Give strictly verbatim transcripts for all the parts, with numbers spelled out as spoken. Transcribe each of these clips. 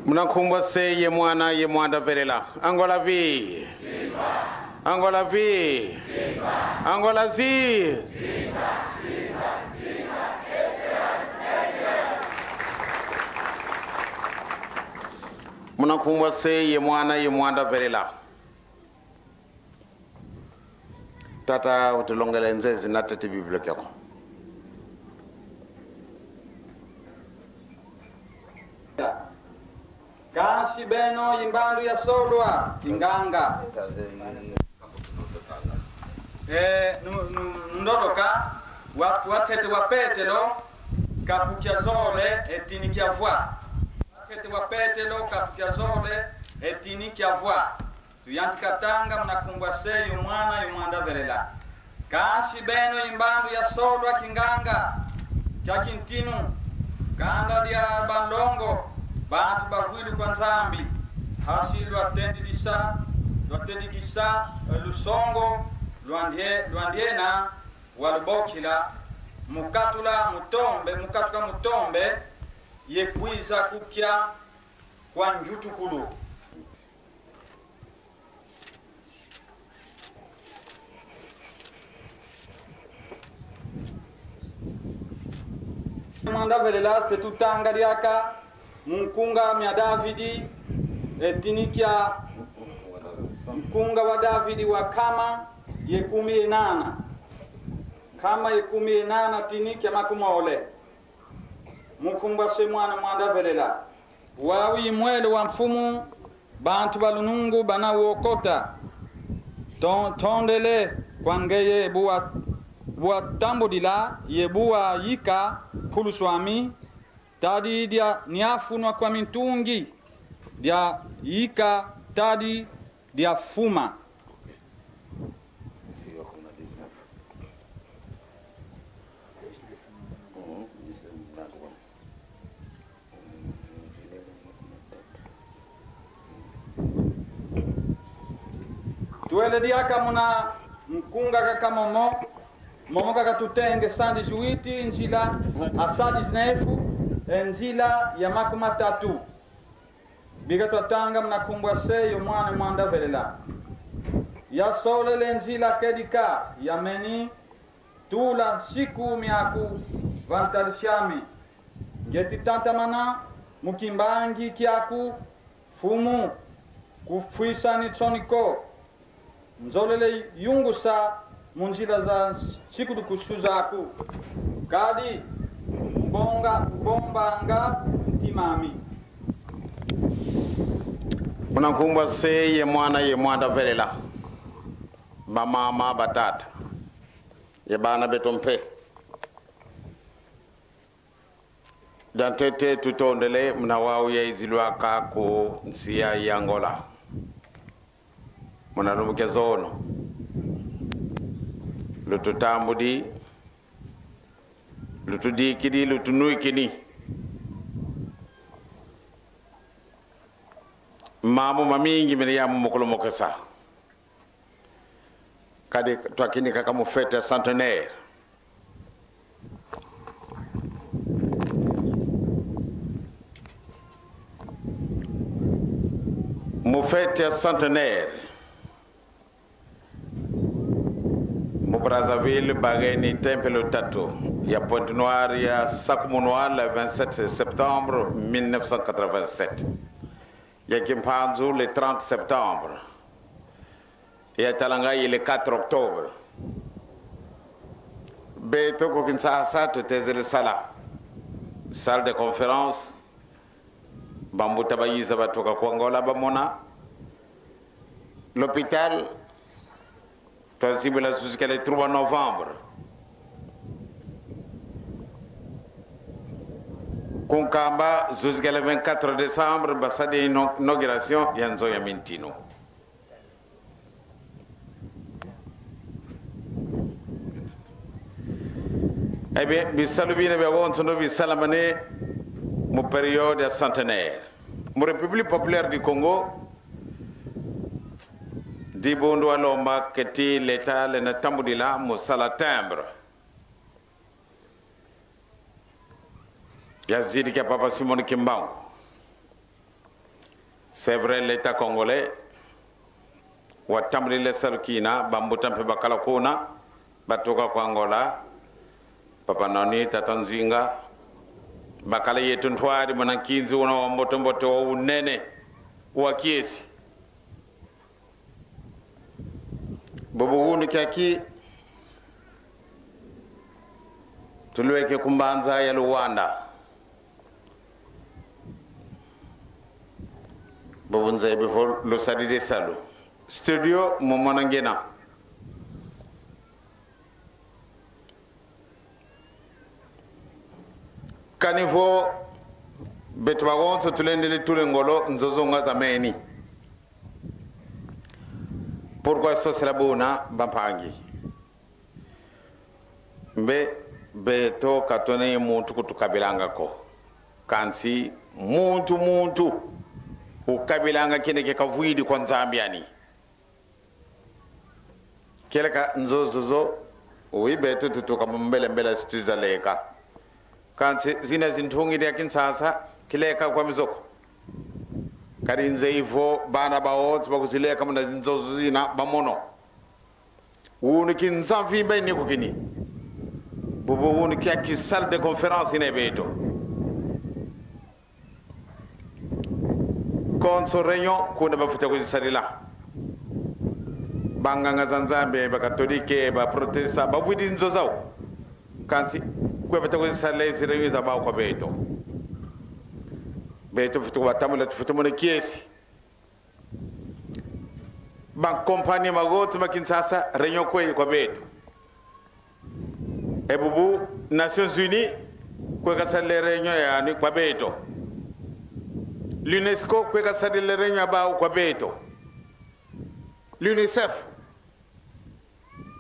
Muna nkumbu a Se ye Mwana ye Mwanda Velela. Angola vi! Angola vi! Angola zi! Muna nkumbu a Se ye Mwana ye Mwanda Velela. Tata, utulongele nzezi na tete Biblia kiako. Kansi beno i mbandu ya solwa kinganga. E, nu-, nu-, nundoloka, wa-, watete wa Petelo, kapu kia zole, e tini kia vwa. Watete wa Petelo, kapu kia zole, e tini kia vwa. Tuyantika tanga muna nkumbu a Se ye Mwana ye Mwanda Velela. Kansi beno i mbandu ya solwa kinganga kia kintinu, kanda dia banlongo, bantu bavwilu kwa Nzambi, hasi lwatendidisa, lwatendidisa, eh, lusongo lwa ndie-, lwa ndiena walubokila, mu katula mu tombe, mu katuka mu tombe, ye kwiza ku kia kwa ngiutukulu. Mwanda Velela, se tutanga diaka mu Nkunga mia Davidi, e tini kia, Nkunga wa Davidi wa nkama ye kumi ye nana. Nkama ye kumi ye nana, tini kia makumole. Mu nkumbu a Se Mwana Mwanda Velela. Wau i mwelo wa mfumu, bantu ba lunungu bana wo kota. Ton-, tondele kwa ngeye bu wa-, bu watambudila ye bu wayika mpulusu ami, tadi dia niafunwa kwa mintungi, dia yika tadi dia fuma. Twele diaka muna nkunga kaka momo, momo kaka tutenge cent dix-huit, nzila, a cent dix-neuf, e nzila ya makumatatu. Bika twatanga muna nkumbu a Se ye Mwana Mwanda Velela. Yasolele nzila kedika, yameni tula nsiku miaku va ntadisi ami. Ngieti tatamana mu kimbangi kiaku, Mfumu, kufwisa ni nsoni ko. Nzolele yungusa mu nzila za nsikulukusu zaku, kadi ubonga, ubombanga ntima ami. Muna nkumbu a Se ye Mwana ye Mwanda Velela. Bamama, batata, ye bana beto mpe. Diantete tutondele muna wau yaizilwaka ku nsi ya Angola. Muna lumbu kia zono, lututambudi, lutudikidi, lutunwikini. Mambu mamingi mena yamu mu kulomokesa. Kadi twakini kaka mu fête ya centenaire. Mu fête ya centenaire, mu Brazzaville, bageni tempelo tatu. Ya Pointe-Noire yasakumunwa le vingt-sept septembre mille neuf cent quatre-vingt-sept. Ya Kimpanzu le trente septembre. Ya Talanga i le quatre octobre. Beto ku Kinshasa tutezele sala salle de conférence. Bambuta bayiza batuka ku Angola, bamona. L'hôpital, twazibula jusqu'à le trois novembre. Ku Nkamba, jusqu'à le vingt-quatre décembre, basadi ino-, inauguration ya nzo ya mintinu. Eh bien, bisalu bina biawonsono bisalamane mu période ya centenaire. Mu République Populaire du Congo, Dibundu walomba keti l'État lenda tambudila mu sala timbre ya zidi kia Papa Simon Kimbangu. C'est vrai, l'État congolais watambudila salu kina, bambuta mpe bakala kuna, batuka kwa Angola, Papa Noni, Tata Nzinga, bakala yeto ntwadi muna nkinzi una wa mbote mbote, wa unene, wa kiesi. Bobo wunu kiaki, tulweke ku mbanza ya Luanda. Bobo nzebi vo lusadidi salu. Studio, mu mona ngiena. Kani vo beto bawonso tulendele tula ngolo, nzo zo nga zameni. Pourquoi sosela buna, bampangi? Mbe beto ka tuna ye muntu kutukabilanga ko. Kansi muntu, muntu ukabilanga kina ke kavwidi kwa Nzambi ani. Kieleka nzo zozo, oui, beto tutuka mu mbele mbele, si twiza leka. Kansi zina zintungi dia Kinshasa, kileka kwa mizo ko. Kadi nzeyi vo bana bawonso bakuzileka muna zinzo zina, bamono. Wunu kinza mvimba ini kukini. Bobo wunu kia ki salle de conférence ina beto. Konso réunion kuna bafwete kuzisadila. Banganga za Nzambi, ba catholique, ba protestant, bavwidi nzo zau. Kansi kwe bafwete kuzisadila zi réunion za bau kwa beto. Beto fwete kubatambula, tufwete mona kiesi. Ba compagnie magote ma Kinshasa, réunion kwe kwa beto. E bubu, Nations Unies kwe kasadila réunion yani kwa beto. L'UNESCO kwe kasadila réunion ya bau kwa beto. L'UNICEF,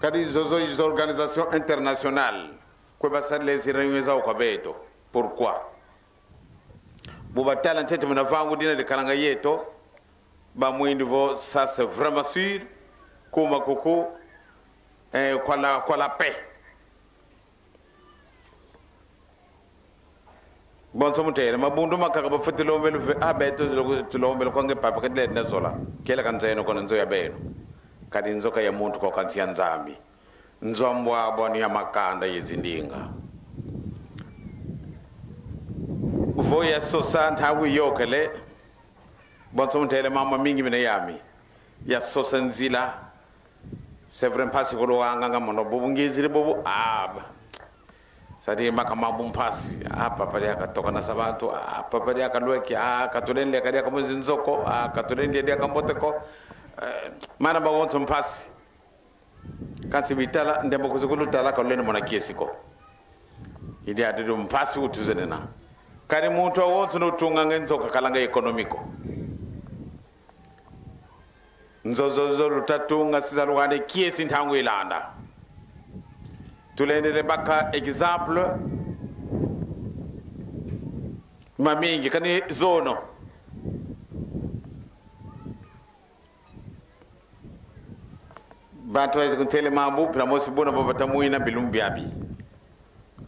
kadi zozo, les organisations internationales, kwe basadila zi réunion zau kwa beto. Pourquoi? Bu batala ntete muna vangu dina dikalanga yeto, bamwinda vo ça c'est vraiment sûr, kuma kuku, eh, kwa la, kwa la paix. Bonso mutele, mabundu makaka bafwete lombela ve, ah, beto tulo-, tulombela kwa nge papa, kedile na zola. Kieleka nzo eno ko, nzo ya beno. Kadi nzo ka ya muntu ko, kansi ya Nzambi. Nzo a mbwabwani, ya makanda ye zindinga. Vo yasosa ntangu yokele, bonso mutele, mama mingi mina yami. Yasosa nzila. C'est vrai, mpasi kuluanganga mono. Bubu ngizidi bubu, ah, ba. Sadi maka mambu mpasi. Ah, papa diaka toka na sa bantu. Ah, papa diaka lweki. Ah, ka tulenda leka diaka mu zinzo ko. Ah, ka tulenda diaka mbote ko. Eh, mana bawonso mpasi. Kansi bitala, ndembo kuzukulu tala, ka lenda mona kiesi ko. I diadudu mpasi utuzena. Kadi muntu awonso no tunganga nzo kakalanga économique ko. Nzo zozo luta tunga si za lwanda kiesi ntangu ilanda. Tulendele baka exemple mamingi, kani zono. Bantu bayizi kuntela mambu, mpila mosi buna bo bata mwina bilumbu biabi.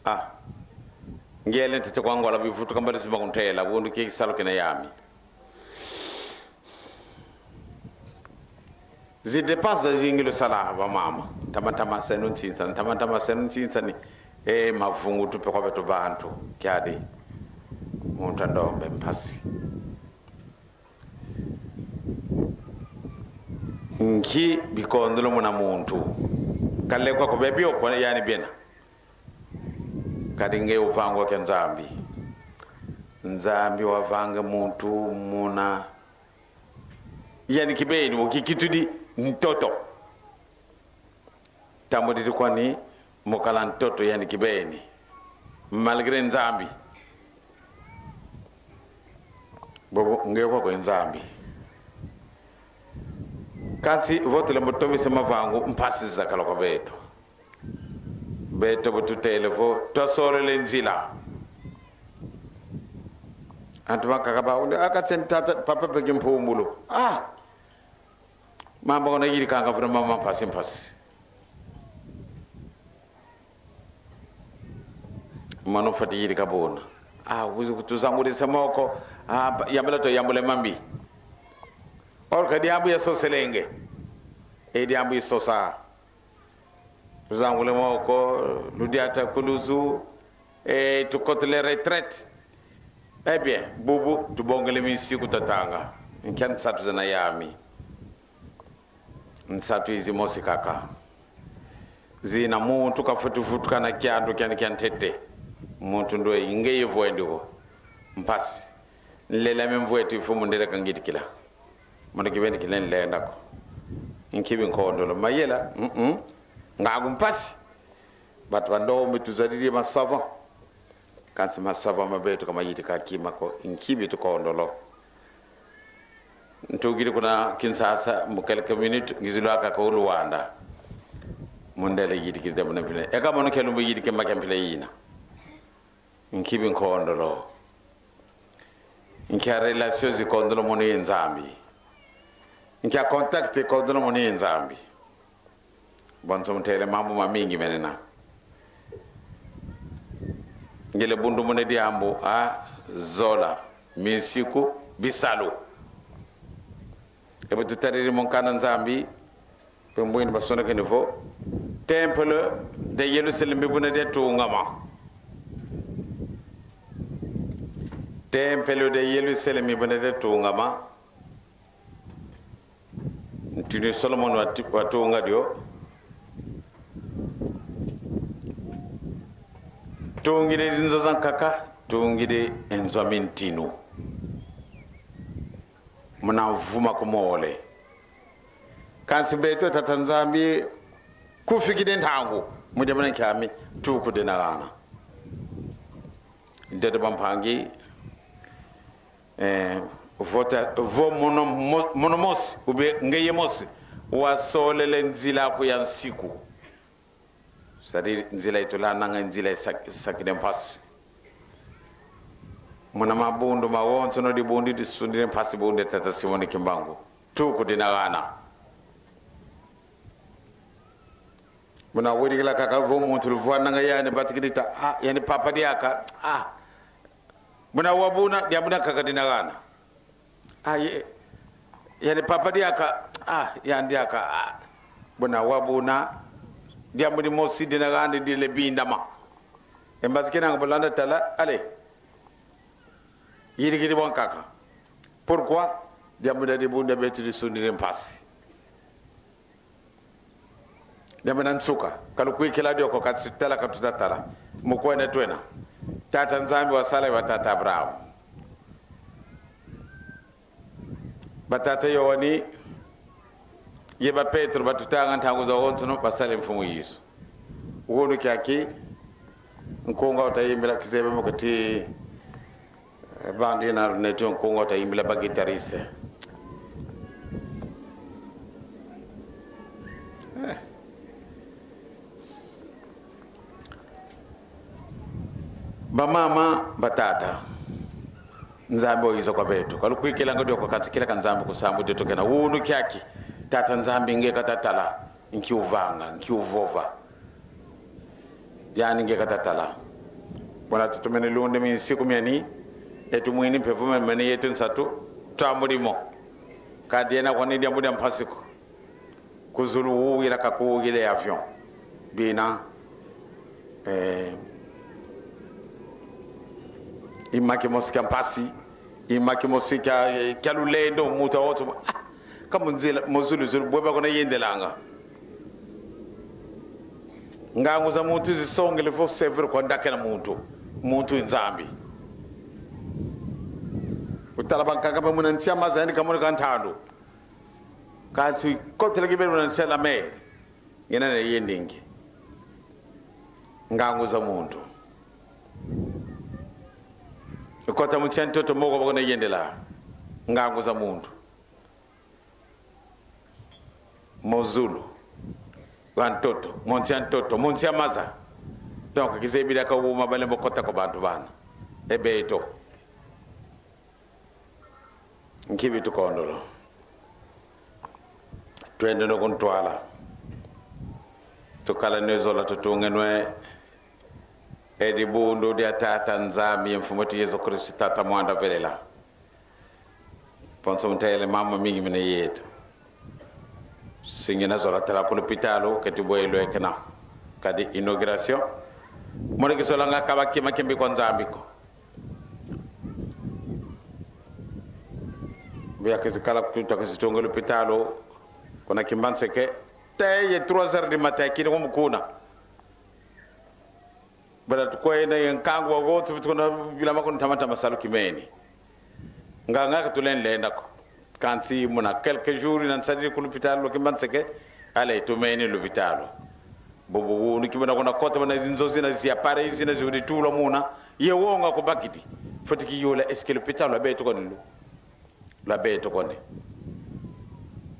Ah. Ngiele ntete kwa Angola, bivutuka mbali zima kuntela, wundu kiaki salu kina yami. Zi dépenses zazingi lusala, bamama. Ntama ntama senu nsinsa, ntama ntama senu nsinsa ni. Eh, mavungutu mpe kwa beto bantu, kiadi. Muntu a ndombe mpasi. Nki bikondolo muna muntu? Kale kwa kubebio kwa yani biena. Kadi nge uvangwa kia Nzambi. Nzambi wavanga muntu muna yani kibeni, mu kikitudi ntoto. Tambudidi kwani mu kala ntoto yani kibeni. Malgré Nzambi. Bobo, nge kwa kwe Nzambi. Kansi vo tulembo tomisa mavangu, mpasi zakala kwa beto. Beto bu tutele vo, twasolele nzila. Antu makaka ba, unde, aka tsen tata, papa pe kimpumbulu. Ah! Mambu kuna yidikanga vraiment ma mpasi mpasi. Mono fwete yidika buna. Ah, wizi kutuzangudisa moko. Ah, ba-, yambula tuyambula mambi. Or ka diambu yasoselenge. E diambu isosa. Luzangule moko, ludiata ku luzu, e tukotele retraite. Eh bien, bubu, tubongele minsiku tatanga. Nkia nsatu zena yami? Nsatu izi mosi kaka. Zina muntu kafweti vutukana kiandu kiandi kia ntete. Muntu ndwe, i ngeye vwendi ko. Mpasi. Nlele ame mvweti fu mundele kangidikila. Mono kibeni kile nlenda ko. Nkibi nkondolo. Mayela, mm-mm. Ngangu mpasi. Bantu ba ndombe tuzadidi ma savants. Kansi ma savants ma beto ka mayidika kima ko. Nkibi tukondolo. Ntukidi kuna Kinshasa, mu quelques minutes, ngizidi lwaka ku Luanda. Mundele yidikidi muna mpila. E ka mono kia lumbu yidike ma kia mpila yina. Nkibi nkondolo. Nkia relations ikondolo mono ye Nzambi? Nkia contact ikondolo mono ye Nzambi? Bonso ntele mambu mamingi menena. Ngele bundu muna diambu, a, zola, minsiku, bisalu. E bu tutadidi mu nkanda Nzambi, mpe mbwini basonekene vo, Tempelo de Yerusalemi buna diatungama. Tempelo de Yerusalemi buna diatungama. Ntinu Solomon wati-, watunga dio. Tungidi zinzo zankaka, tungidi e nzo a mintinu. Muna mvuma ku mole. Kansi beto Tata Nzambi, kufikidi ntangu, mu diambu dia nkia ami, tuku dina gana. Ndede bampangi, eh, vo ta-, vo mono mo-, mono mosi, ou bien ngeye mosi, wasolele nzila aku ya nsiku. C'est-à-dire, nzila itulandanga, nzila isak-, isakidi mpasi. Muna mabundu mawonsono, dibundu disundidi mpasi, bundu Tata Simon Kimbangu. Tuku dina gana. Muna wedikila kaka vo muntu luvwananga yandi batikidi ta, ah, yandi papa diaka, ah. Muna wabuna, diambu diakaka dina gana. Ah, ye-, yandi papa diaka, ah, yandi diaka, ah. Muna wabuna, diambu dimosi dina gana dile bindama. E mbazi kina nga bulanda tala, allez. Yidikidi bwankaka. Pourquoi? Diambu dia dibundu dia beto disundidi mpasi. Diambu dia nsuka. Ka lukwikila dio ko, ka tutala, ka tutatala. Mu kwenda twena. Tata Nzambi wasala ye ba tata Abraham. Ba tata Yoani, ye ba Petro, batutanga ntangu zawonsono, basala ye Mfumu Yesu. Wunu kiaki, nkunga utayimbila kizeye mu kati, eh, bandi na neto nkunga utayimbila ba guitariste. Eh. Bamama, batata, Nzambi wayiza kwa beto. Ka lukwikilanga dio ko, kansi kieleka Nzambi ku sambu dieto kena. Wunu kiaki, Tata Nzambi nge katatala, nki uvanga, nki uvova. Yandi nge katatala. Buna tutomene lunda minsiku miani, yeto mwini mpe vo mene yeto nsatu, twambudi mo. Ka diena kwandi diambu dia mpasi ko. Ku zulu wuyila, ka kuwuyila e avion. Bina, eh, i ma kimosi kia mpasi, i ma kimosi kia, kia lulendo, muntu awonso. Ah, ka mu nzila, mu zulu zulu, bwe ba kuna yendelanga. Ngangu za muntu zisongele vo, c'est vrai, kwa ndakela muntu, muntu i Nzambi. Utala bankaka mpe muna nsi a maza, yandi kamona ka ntandu. Kansi kotele kibeni muna nsi a la mer. Ngina na yendingi. Ngangu za muntu. Kota mu nsi a ntoto, moko ba kuna yendela. Ngangu za muntu. Mu zulu, va ntoto, mu nsi a ntoto, mu nsi a maza. Donc, kizeye bidi aka uma balembo kota kwa bantu bana. E beto. Nki bitukondolo? Twendeno ku ntwala. Tukala nwe zola, tutunge nwe e dibundu dia Tata Nzambi ye Mfumu eto Yesu Kristu, Tata Mwanda Velela. Bonso ntele mambu mingi mina yeto. Si ngiena zola tala ku lupitalu, keti bwe lwekena. Kadi inauguration, mona kizolanga kaba kima kimbi kwa Nzambi ko. Bia kizikala kutu, kizitunga lupitalu kuna Kimbanseke. Te ye trois heures du matin, kidi kwa mukuna. Bala tukwenda ye nkangu wa wotu, tukuna bila makuni tama tama salu kimeni. Nga, nga katulenda lenda ko. Kansi muna quelques jours, yina nsadidi ku lupitalu lwa Kimbanseke, ale tumeni lupitalu. Bubu, wunu kimana kuna kota, bana zinzo zina, zi appareil zina, zi uditula muna. Ye wonga kubakidi. Fweti kiyola, est-ce que lupitalu lwa beto ko ni lu? Lwa beto ko ni.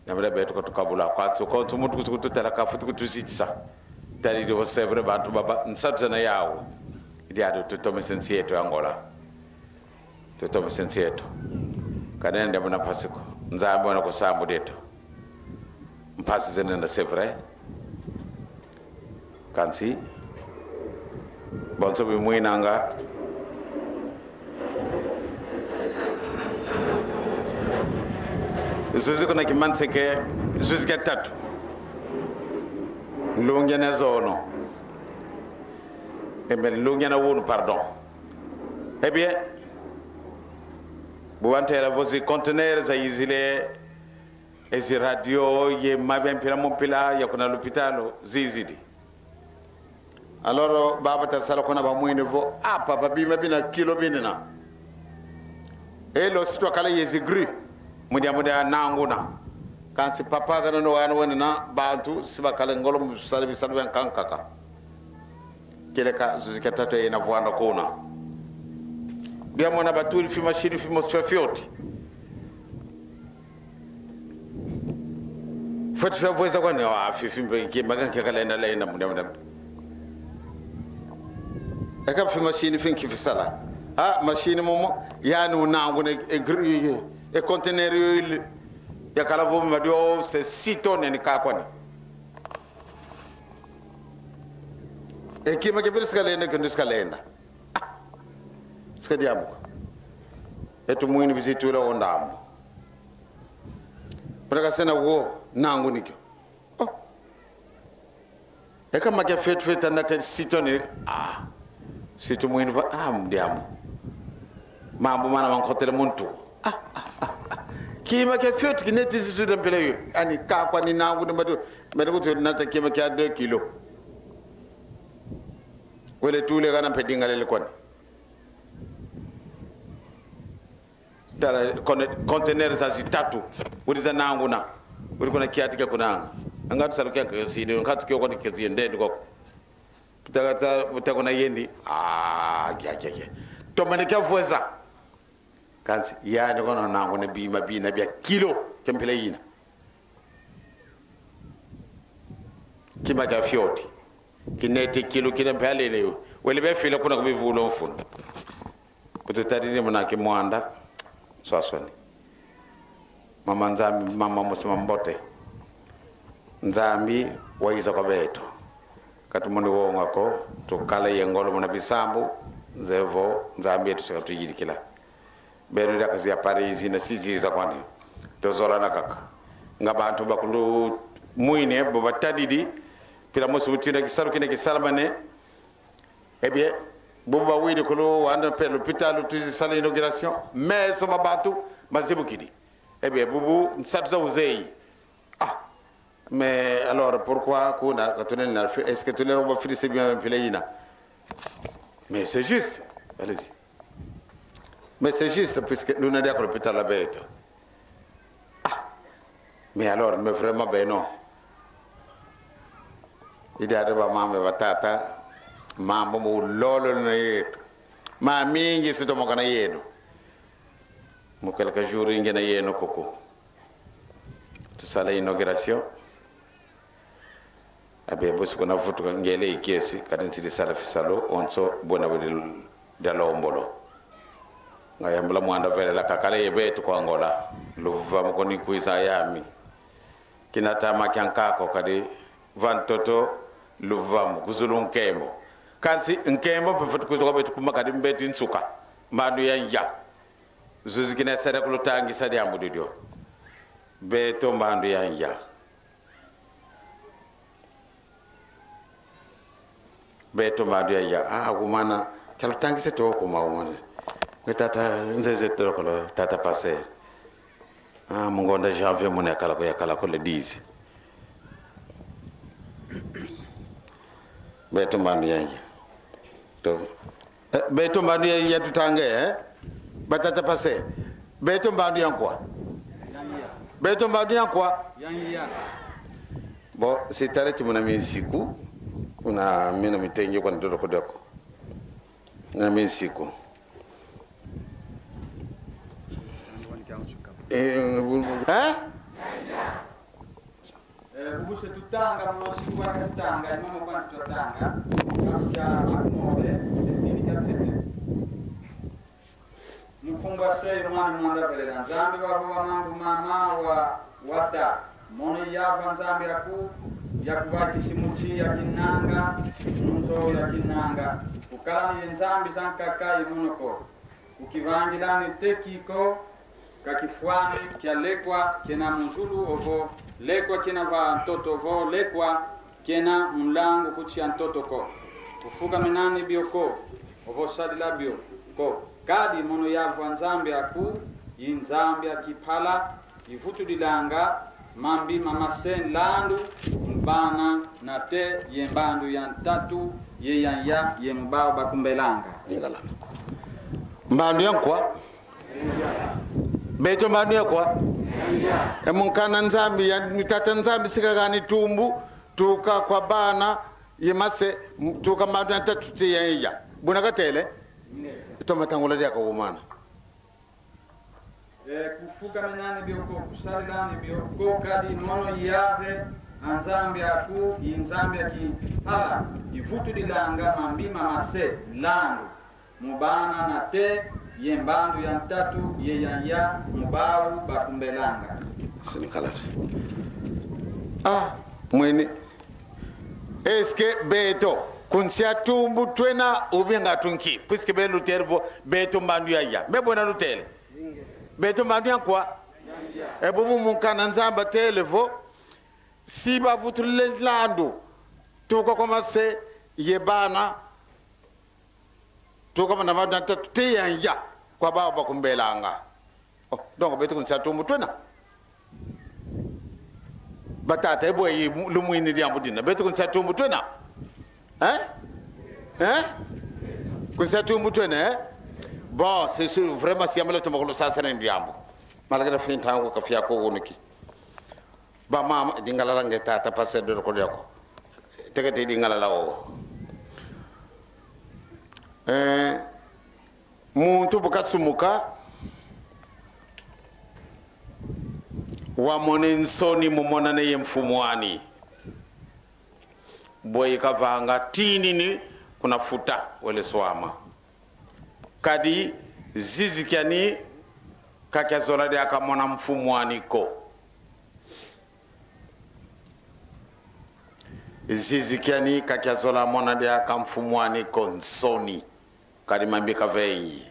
Na mila beto ko tukabula. Kwa tu, kwa tu muntu kutu kututala, ka fweti kutuzitisa. Tadi di, c'est vrai, bantu baba, nsatu zena yawu. Idi adu tutomese nsi yeto ya Angola. Tutomese nsi yeto. Kanende muna mpasi ko. Nzambi wana ku sambu dieto. Mpasi zenena, c'est vrai. Kansi bonso bimwinanga. Zuzi kuna Kimbanseke, zuzi kia tatu. Nlungi na zono. Eh bien, nlungi na wunu, pardon. Eh bien, bu wantela vo zi conteneur zayizidi, ezi radio ye ma bia mpila mu mpila ya kuna lupitalu zizidi. Alors, baba ta sala kuna bamwini vo: "Ah, papa, bima bina kilo binina. E lo si twakala ye zi grue. Mudia, mudia nanguna." Kansi papa kana no wana wenina, bantu si bakala ngolo mu sala bisalu bia nkankaka. Kieleka zuzi kia tatu yina vwanda kuna. Bia mona batudi fi machine, fi mo-, fi fioti. Fweti fia vweza kwani, ah, fi, fi mpe, ki, maka, ki kalenda, lenda, mune, mune. Eka fi machine, fi nki fisala. Ah, machine momo, yani unangu ne, e, gri-, e, e conteneur yo ile. Yakala vo madio, c'est six tonnes ni ka kwani. E kima ke biri si kalenda, ke si kalenda. Ah, si ka diambu ko. E tumwini bizi tula o ndambu. Muna kasena wo, nangu ni kio. Oh. Eka makia fioti fioti anda te six tonnes. Ah. Si tumwini va, ah, mu diambu. Mambu mana mankotele muntu. Ah, ah, ah, ah. Kima kia fioti kineti zi tuda mpila yo. Yani ka kwani nangu ni mbatu, mbatu kutu nata kima kia deux kilos. Wele tule kana mpe dingalele kwani. Tala, kone-, conteneur zazi tatu. Wudi za nanguna. Wudi kuna kiati kia kunanga. Anga tu salu kia kasidi, anga tu kio kwani kasidi, ndendi koko. Puta, ta, puta kuna yendi. Ah, kia, kia, kia. Tomene kia vweza. Kansi, yani kono nanguna bima bina bia kilo, kia mpila yina. Kima kia fioti. Kineti kilo kina mpe alele yo. Wele bia fila kuna ku bivulu mfunu. Kutu tadidi muna kimwanda. Swaswani. Mama Nzambi, mama mosi mambote. Nzambi wayiza kwa beto. Ka tumoni wonga ko, tukala ye ngolo muna bisambu, nzeye vo Nzambi yeto si katuyidikila. Beno diaka zi appareil zina si ziza kwani. Tuzolana kaka. Nga bantu bakulumwini, bo batadidi, mpila mosi utina kisalu kina kisalamane. Eh bien, bo bawidi kulu wanda mpe lupitalu tuzi sala inauguration. Meso ma bantu mazibukidi. Eh bien, bubu nsatu za uzeyi. Ah, mais alors pourquoi kuna ka tunena, est-ce que tunena ba fidisa bima mpila yina? Mais c'est juste. Allez-y. Mais c'est juste, puisque luna dia ku lupitalu lwa beto. Ah, mais alors, mais vraiment, ben non. Idi adi bamama, batata, mambu mu lolo na yeto. Mamingi si tumokena yeno. Mu quelques jours ngiena yeno kuku. Tusala inauguration. Abe, bosi kuna vutuka ngele ikiesi, kadi nsidi sala fisalu, onso bwena budi dialombolo. Nga yambula mwanda velela kakala ye beto kwa Angola. Luvamu koni kwiza yami. Kina tama kia nkako kadi va ntoto, luvamu ku zulu nkembo. Kansi nkembo mpe fweti kwiza kwa beto kuma kadi mbeti nsuka. Mbandu ya nja. Zuzikina sala kulutangisa diambu dio. Beto mbandu ya nza. Beto mbandu ya nza. Ah, kumana, kia lutangisa to kuma umana. Nge tata, nzeze tokolo, tata Pasteur. Ah, mu ngonda janvier muna yakala ko, yakala ko le dix. Beto mbandu ya nza. To. Eh, beto mbandu ya, ya tutanga, eh? Batata Pasteur. Beto mbandu ya nkwa. Beto mbandu ya nkwa. Bon, si tala ti muna minsiku, kuna mina mitengi kwa ndolo kodeko. Na minsiku. Eh, eh? Eh, bubu se tutanga, mosi kwa tutanga, imama kwa tutanga. Kamu ya makumole, sepini kia tete. Mukumba se mwana mwanda velela Nzambi wa wa mambu mama wa wata. Mono yava Nzambi aku, ya kuba kisimuti ya kinanga, nunzo ya kinanga. Kukala ni Nzambi za nkaka ye mono ko. Kukivangila ni teki ko, ka kifwani kia lekwa kena mu zulu ovo, lekwa kena va ntoto ovo, lekwa kena mu nlangu ku tia ntoto ko. Kufukamena ni bio ko, ovo sadila bio ko. Kadi mono yava Nzambi aku, i Nzambi a kimpala, ivutudilanga mambi mama se nlandu, mu bana na te ye mbandu ya ntatu, ye ya nza, ye mu bau bakumbelanga. Lingala. Mbandu ya nkwa. Beto mbandu ya nkwa. E mu nkanda Nzambi ya, Tata Nzambi si kagani tumbu, tuka kwa bana, ye mase, m-, tuka mbandu ya ntatu te ya nza. Buna katele? Toma tangula diaka umana. Eh, kufukamena ni bio ko, kusadila ni bio ko, kadi mono Yave a Nzambi aku, i Nzambi a kimpala, ivutudilanga mambi mama se nlandu, mu bana na te, ye mbandu ya ntatu, ye ya nza, mu bau bakumbelanga. Sinikala. Ah, mwene. Est-ce que beto, ku nsi a tumbu twena, ou bien nga tu nki? Puisque beno lutele vo, beto mbandu ya nza. Mais buna lutele. Beto mbandu ya nkwa. E bubu mu nkanda Nzambi atele vo, si bavutulile nlandu, tuka kwa mase ye bana, tuka muna mbandu ya ntatu te ya nza, kwa bau bakumbelanga. Oh, donc beto ku nsi a tumbu twena. Batata, e bwe i lumwini diambu dina. Beto ku nsi a tumbu twena. Hein? Hein? Ku nsi a tumbu twena, eh? Bon, c'est sûr, vraiment, si amala toma kulusasa na diambu. Malgré fin ntangu ka fia ko wunu ki. Bamama, dingalala nge tata, Pasteur de Kodeko. Teke te dingalala o. Eh, muntu bu kasumuka, wamona nsoni mu monana ye mfumu ani. Bwe kavanga tinini kuna futa wele swama. Kadi zizi kiani ka kiazola diaka mona mfumu ani ko. Zizi kiani ka kiazola mona diaka mfumu ani ko, nsoni. Kadi mambi kavengi.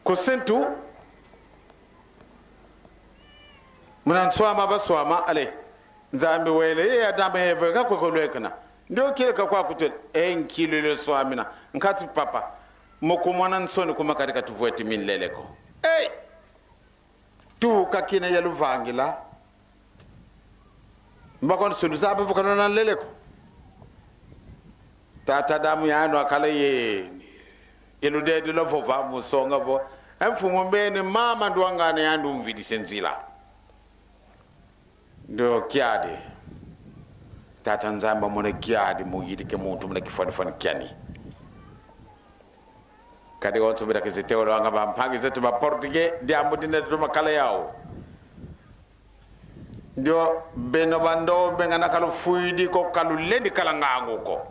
Ku se ntu, muna nswama baswama, ale, Nzambi wele, ye Adama Eva, kakwe kulwekana. Ndio kile kakwa kutwele, e nkilu ile swamina. Nkati papa, mu kumona nsoni kuma kadi katuvweti minlele ko. Hey! Tuka kina ya luvangila. Mbakoni sulu zaba vukana na nlele ko. Tata Adamu yandi wakala ye, ye ludedi lwa vova, mu songa vo: E mfumu, mbeni mama ndwangana yandi umvidisi nzila. Ndio kiadi. Tata Nzambi amona kiadi, mu yidika muntu muna kifwanifwani kiani. Kadi wonso mbila kizitewelwanga bampangi zeto ba Portugais, diambu dina toma kala yau. Ndio beno bandombe ngana ka lufwidi ko, ka lulendi kala ngangu ko.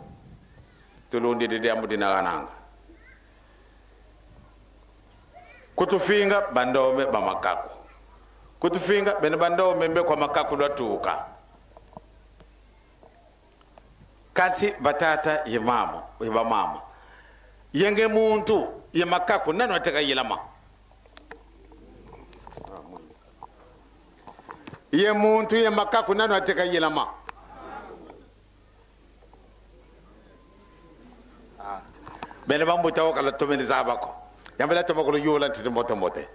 Tulundidi diambu dina gananga. Kutufinga bandombe ba makaku. Kutufinga beno bandombe mbe kwa makaku lwatuka. Kansi batata ye mama, ye bamama. Ye nge muntu, ye makaku, nani wateka yilama? Ye muntu ye makaku, nani wateka yilama? Ah. Beno bambuta, o kala tomene zaba ko. Yambela toma kulu yula ntete mbote mbote.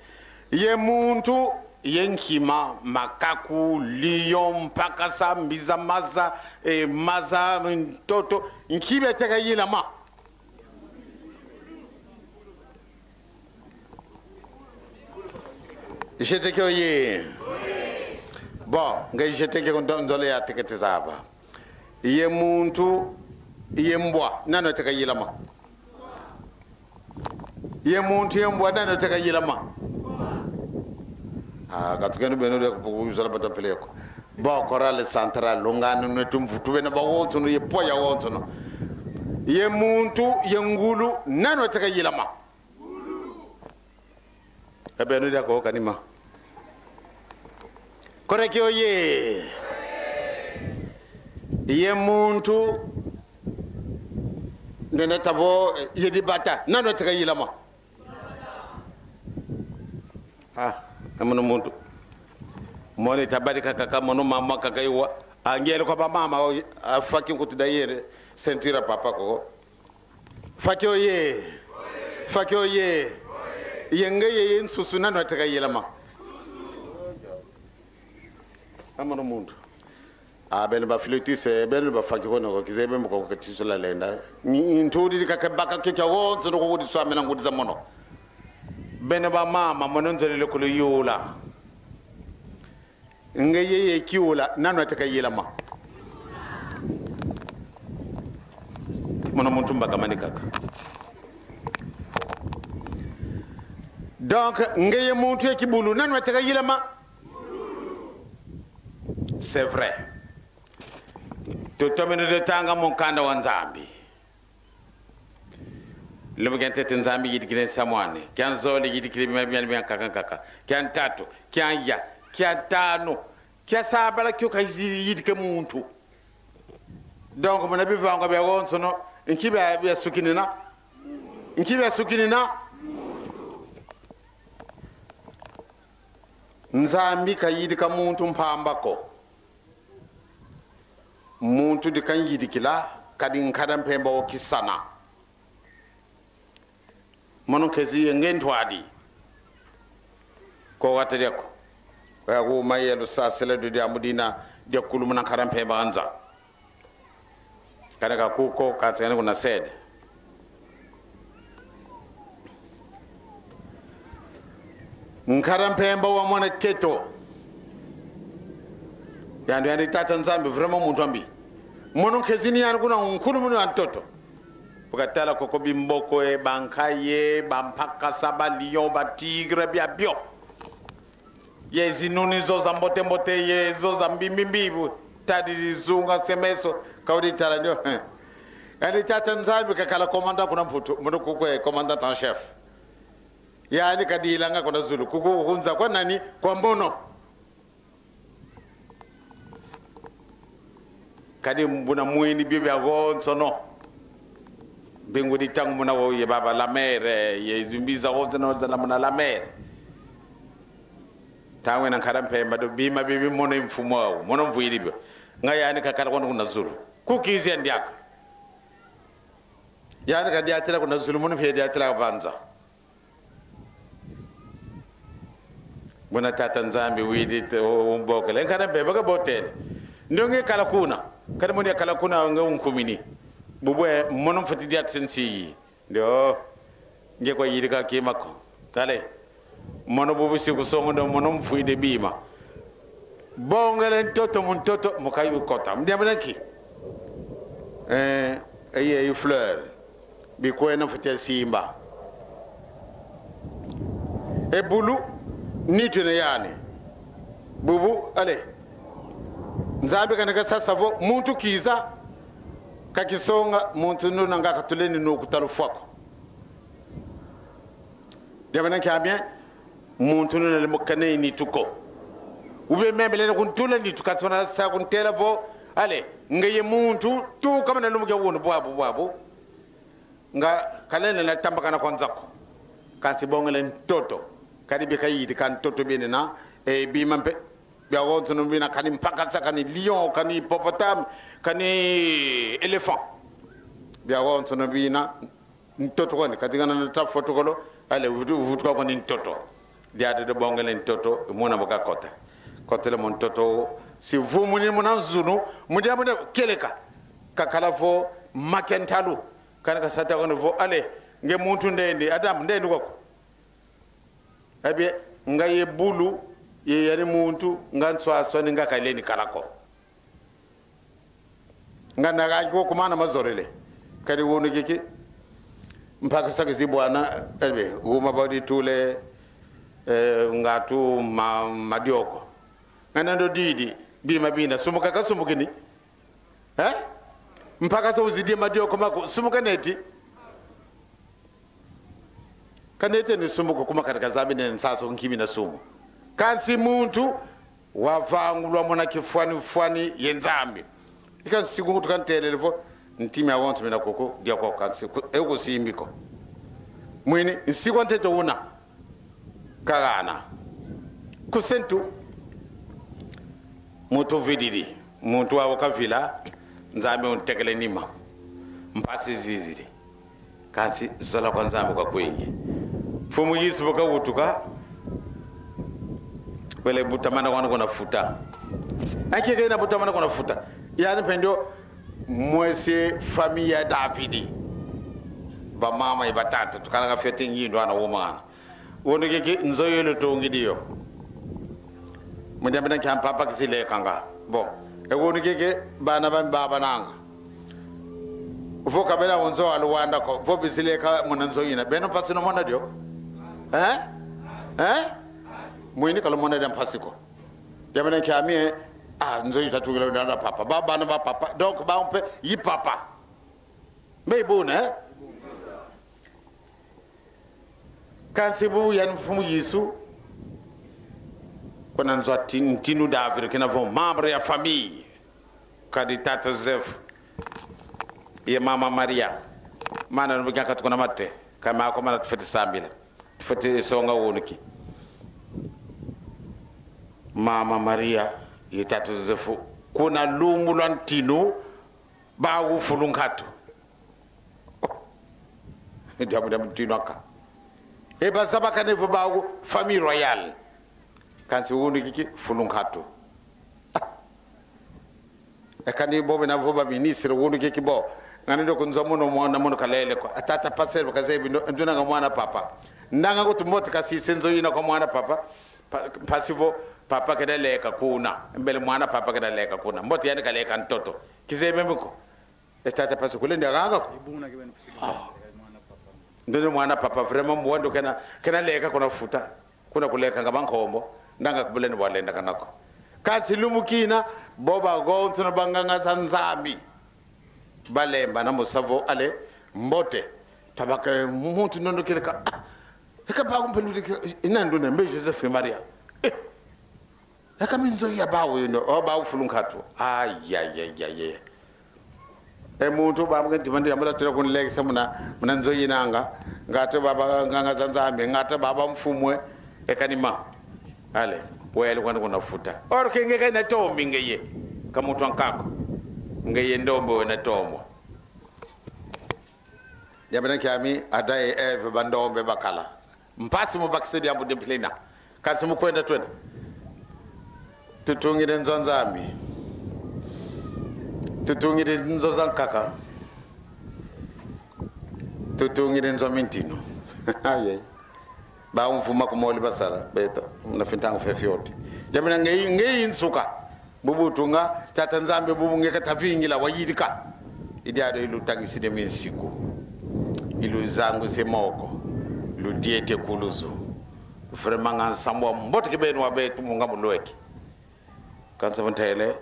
Ye muntu, ye nkima, makaku, lion, mpakasa, mbiza maza, eh, maza, ntoto, nki biateka yilama? Jeteke oye. Bon, nge jeteke ko ndo-, nzole ya tekete zaba. Ye muntu, ye mbwa, nani wateka yilama? Ye muntu, ye mbwa, nani wateka yilama? Ah, katukeno beno de kupuku zola bata peleko. Bon, chorale centrale, lungano ne tumvutu beno bawonsono, ye poya wonsono. Ye muntu, ye ngulu, nani wateka yilama? E beno dia ko kanima. Koreki oye. Ye muntu, nene tavo, ye dibata, nani wateka yilama? Ah, e mono muntu. Mono tabadi kaka, ka mono mama kaka iwa. Angele kwa ba mama, o, afaki nkutu da yele, ceinture papa ko. Faki oye. Faki oye. Ye ngeye ye nsusu, nani wateka yilama? E mono muntu. Ah, beno ba flûtiste, beno ba faki kono ko, kizeye beno ko, ko tisula lenda. Ni, ni ntudi di kaka baka kio kia wonso, no ko kudi swamela ngudi za mono. Beno ba mama, mono nzolele kulu yula. Ngeye ye kiula, nani wateka yilama? Mono muntu mbaka mani kaka. Donc, ngeye muntu ye kibulu, nani wateka yilama? C'est vrai. Tutomene de tanga mukanda wa Nzambi. Lumbu kia ntete Nzambi yidikile nsamu ani. Kia nzole yidikile bima biani bia nkaka nkaka. Kia ntatu, kia ya, kia tanu, kia sabala kio ka yizi-, yidike muntu. Donc, muna bivanga bia wonsono, nki bia, bia sukinina? Nki bia sukinina? Nzambi ka yidika muntu mpamba ko. Muntu di kanyidikila, kadi nkada mpemba wo kisana. Mono nkezi ye nge ntwadi. Ko wata diako. Wa kuma ye lusasila du diambu dina dia kulumuna nkada mpemba anza. Kane ka kuko, kansi kane kuna sede. Nkada mpemba wa mwana keto. Yandi, yandi Tata Nzambi, vraiment muntu ambi. Mono nkezini yandi kuna nkulumunu ya ntoto. Bu katala koko bimboko e, bankayi e, bampakasa, ba lion, ba tigre, bia bio. Ye zinuni zo za mbote mbote, ye zo za mbi mbi mbi, bu tadi zunga se meso, ka udi tala ndio. Yandi Tata Nzambi kakala commandant kuna Mputu, mono kuko e commandant en chef. Yandi kadilanga kuna zulu, kuko hunza kwa nani? Kwa mono. Kadi buna mwini bio bia wonsono. Mbingu di ntangu muna wo ye baba la mer, ye zimbi za wonsono zala muna la mer. Ntangu yina nkada mpemba do bima bibi mono mfumu wau, mono mvwidi bio. Nga yandi kakala kono kuna zulu. Kukizi yandi diaka. Yandi kadiatila kuna zulu, mono mpe diatila banza. Buna Tata Nzambi widi te, o, umbokele. Nkada mpemba kabotele. Ndonge kala kuna. Kadi mono yakala kuna nge unkumini. Bubu e, mono mfweti diatisa nsi yi. Ndio. Nge kwa yidika kima ko. Tale. Mono bubu si kusongo ndo mono mfwidi bima. Bongele ntoto mu ntoto, mu kayi ukota. Mu diambu dia nki? Eh, eye, eye fleur. Bikwena mfweti ya simba. E bulu, nitu yina yani. Bubu, allez. Nzambi kana kasasa vo, muntu kiza, kakisonga, muntu nuna nga katuleni no kutalu fwa ko. Diambu dia nki? Ah bien, muntu nuna lemokane nitu ko. Ube membele na kuntula nitu, kasona sa kuntela vo, allez, ngeye muntu, tuka mana lumbu kia wunu, bwabu, bwabu. Nga kalenda na tambakana kwa nza ko. Kansi bongele ntoto. Kadi bika yidi ka ntoto biena, e bima mpe. Biawonsono bina, kani mpakasa, kani lion, kani hippopotame, kani éléphant. Biawonsono bina, ntoto kwani, kadi ngana na ta foto kolo, ale, vutu-, vutuka kwani ntoto. Diadi do bongele ntoto, muna baka kota. Kotele mo ntoto, si vumuni muna nzunu, mu diambu dia kieleka. Kakala vo maki a ntalu. Kana kasata kwani vo, ale, nge muntu ndendi, Adam, ndendi kwaku. Eh bien, nga ye bulu, ye yandi muntu, nga nswaswani, nga kalendi kala ko. Nga na gangi ko kumana mazolele. Kadi wunu kiki, mpaka saki zibwana, eh bien, wuma badi tule, eh, ngatu ma-, madioko. Ngana ndo didi, bima bina, sumuka kasumukini. Eh? Mpaka sa uzidia madioko maku, sumuka neti. Kanete ni sumu kukuma katika Nzambi ne nsasu nkimi na sumu. Kansi muntu wavangulwa muna kifwani-fwani ye Nzambi. Ika nsiku nkutu kantelele vo, ntima wonso mina kuku, dia kwa kansi, ku-, e kusimbi ko. Mwini, nsiku ntete una. Kagana. Kusentu. Muntu vididi. Muntu wa ukavila. Nzambi untekele nima. Mpasi zizidi. Kansi zola kwa Nzambi kwa kwingi. Mfumu Yesu bu kawutuka, wele butamana kwani kuna futa. Akeke na butamana kuna futa. Yani mpe ndio mwese famille ya Davidi. Bamama ye batata, tukala ka fioti ngindo ana wumana. Wunu kiki nzo yo lutungidi yo. Mu diambu dia nkia mpapa kizidi lekanga. Bon. E wunu kiki bana ba mbaba nanga. Vo kabela nzo a Luanda ko, vo bizidi leka muna nzo yina. Beno mpasi lumona dio? Eh? Eh? Mwini ka lumona dia mpasi ko. Diambu dia nkia mi, eh? Ah, nzo yi tatungila na papa. Ba bana ba papa. Donc, ba mpe yi papa. Mbe buna, eh? Kansi bu yani Mfumu Yesu, kuna nzo a tin-, ntinu Davidi, kina vo membre ya famille, kadi Tata Joseph, ye Mama Maria, mana nubu kiakatu kuna mate, kama kwa mana tufwete sambila, tufwete songa wunu ki. Mama Maria, ye Tata Joseph, kuna lumbu lwa ntinu, bawu fulu nkatu. Oh. Diambu, diambu ntinu aka. E bazabakane vo bawu famille royale. Kansi wunu kiki fulu nkatu. Ah. E kani bobe na vo ba ministre wunu kiki bo. Ngani ndo ku nzo mono mwana mono kalele ko. A tata passer bakazebi ndo, nduna nga mwana papa. Ndanga kutu mbote kasisa nzo yina kwa mwana papa. Pa-, mpasi vo papa kenda leka kuna. Mbele mwana papa kenda leka kuna. Mbote yani kaleka ntoto. Kizebi mbi ko. E tata pasi kulendi aganga ko. Ibuna kibeni futi. Ah. Ndene mwana papa vraiment mbo ndo kena, kena leka kuna futa. Kuna kuleka nga bankombo. Ndanga kubuleni bwa lenda kana ko. Kansi lumbu kina, bo bawonso na banganga za Nzambi. Balemba na musa vo, ale, mbote. Tabaka muntu nono kieleka. Ah. Eka ba kumpelu de, ina nduna mbe Joseph ye Maria. Eh. Eka mi nzo ya bawu yino, o bawu fulu nkatu. Ay, ay, ay, ay, ay. E muntu ba mwe ntima ndi yambula tula kunlekisa muna, muna nzo yina nga. Ngatu baba nganga za Nzambi, ngatu baba mfumu e. E kani ma. Ale, wele kwani kuna futa. Or ke nge kena tombi ngeye. Ka muntu a nkaka. Ngeye ndombe wena tombo. Diambu dia nkia mi, Adam ye Eve bandombe bakala. Mpasi mu bakisa diambu dia mpila yina. Kansi mu kwenda twena. Tutungidi nzo a Nzambi. Tutungidi nzo za nkaka. Tutungidi nzo a mintinu. Aye. Bawu mvu makumole basala, beto, na fintangu fia fioti. Diambu dia nge-, nge nsuka. Bubu tunga, Tata Nzambi bubu nge kata vingila wayidika. I diadi ilutangisidi minsiku. Iluzanguse moko. Ludiete kuluzu. Vraiment nga nsambu a mbote kibeni wa beto mu nga mu lweki. Kansi vo ntele,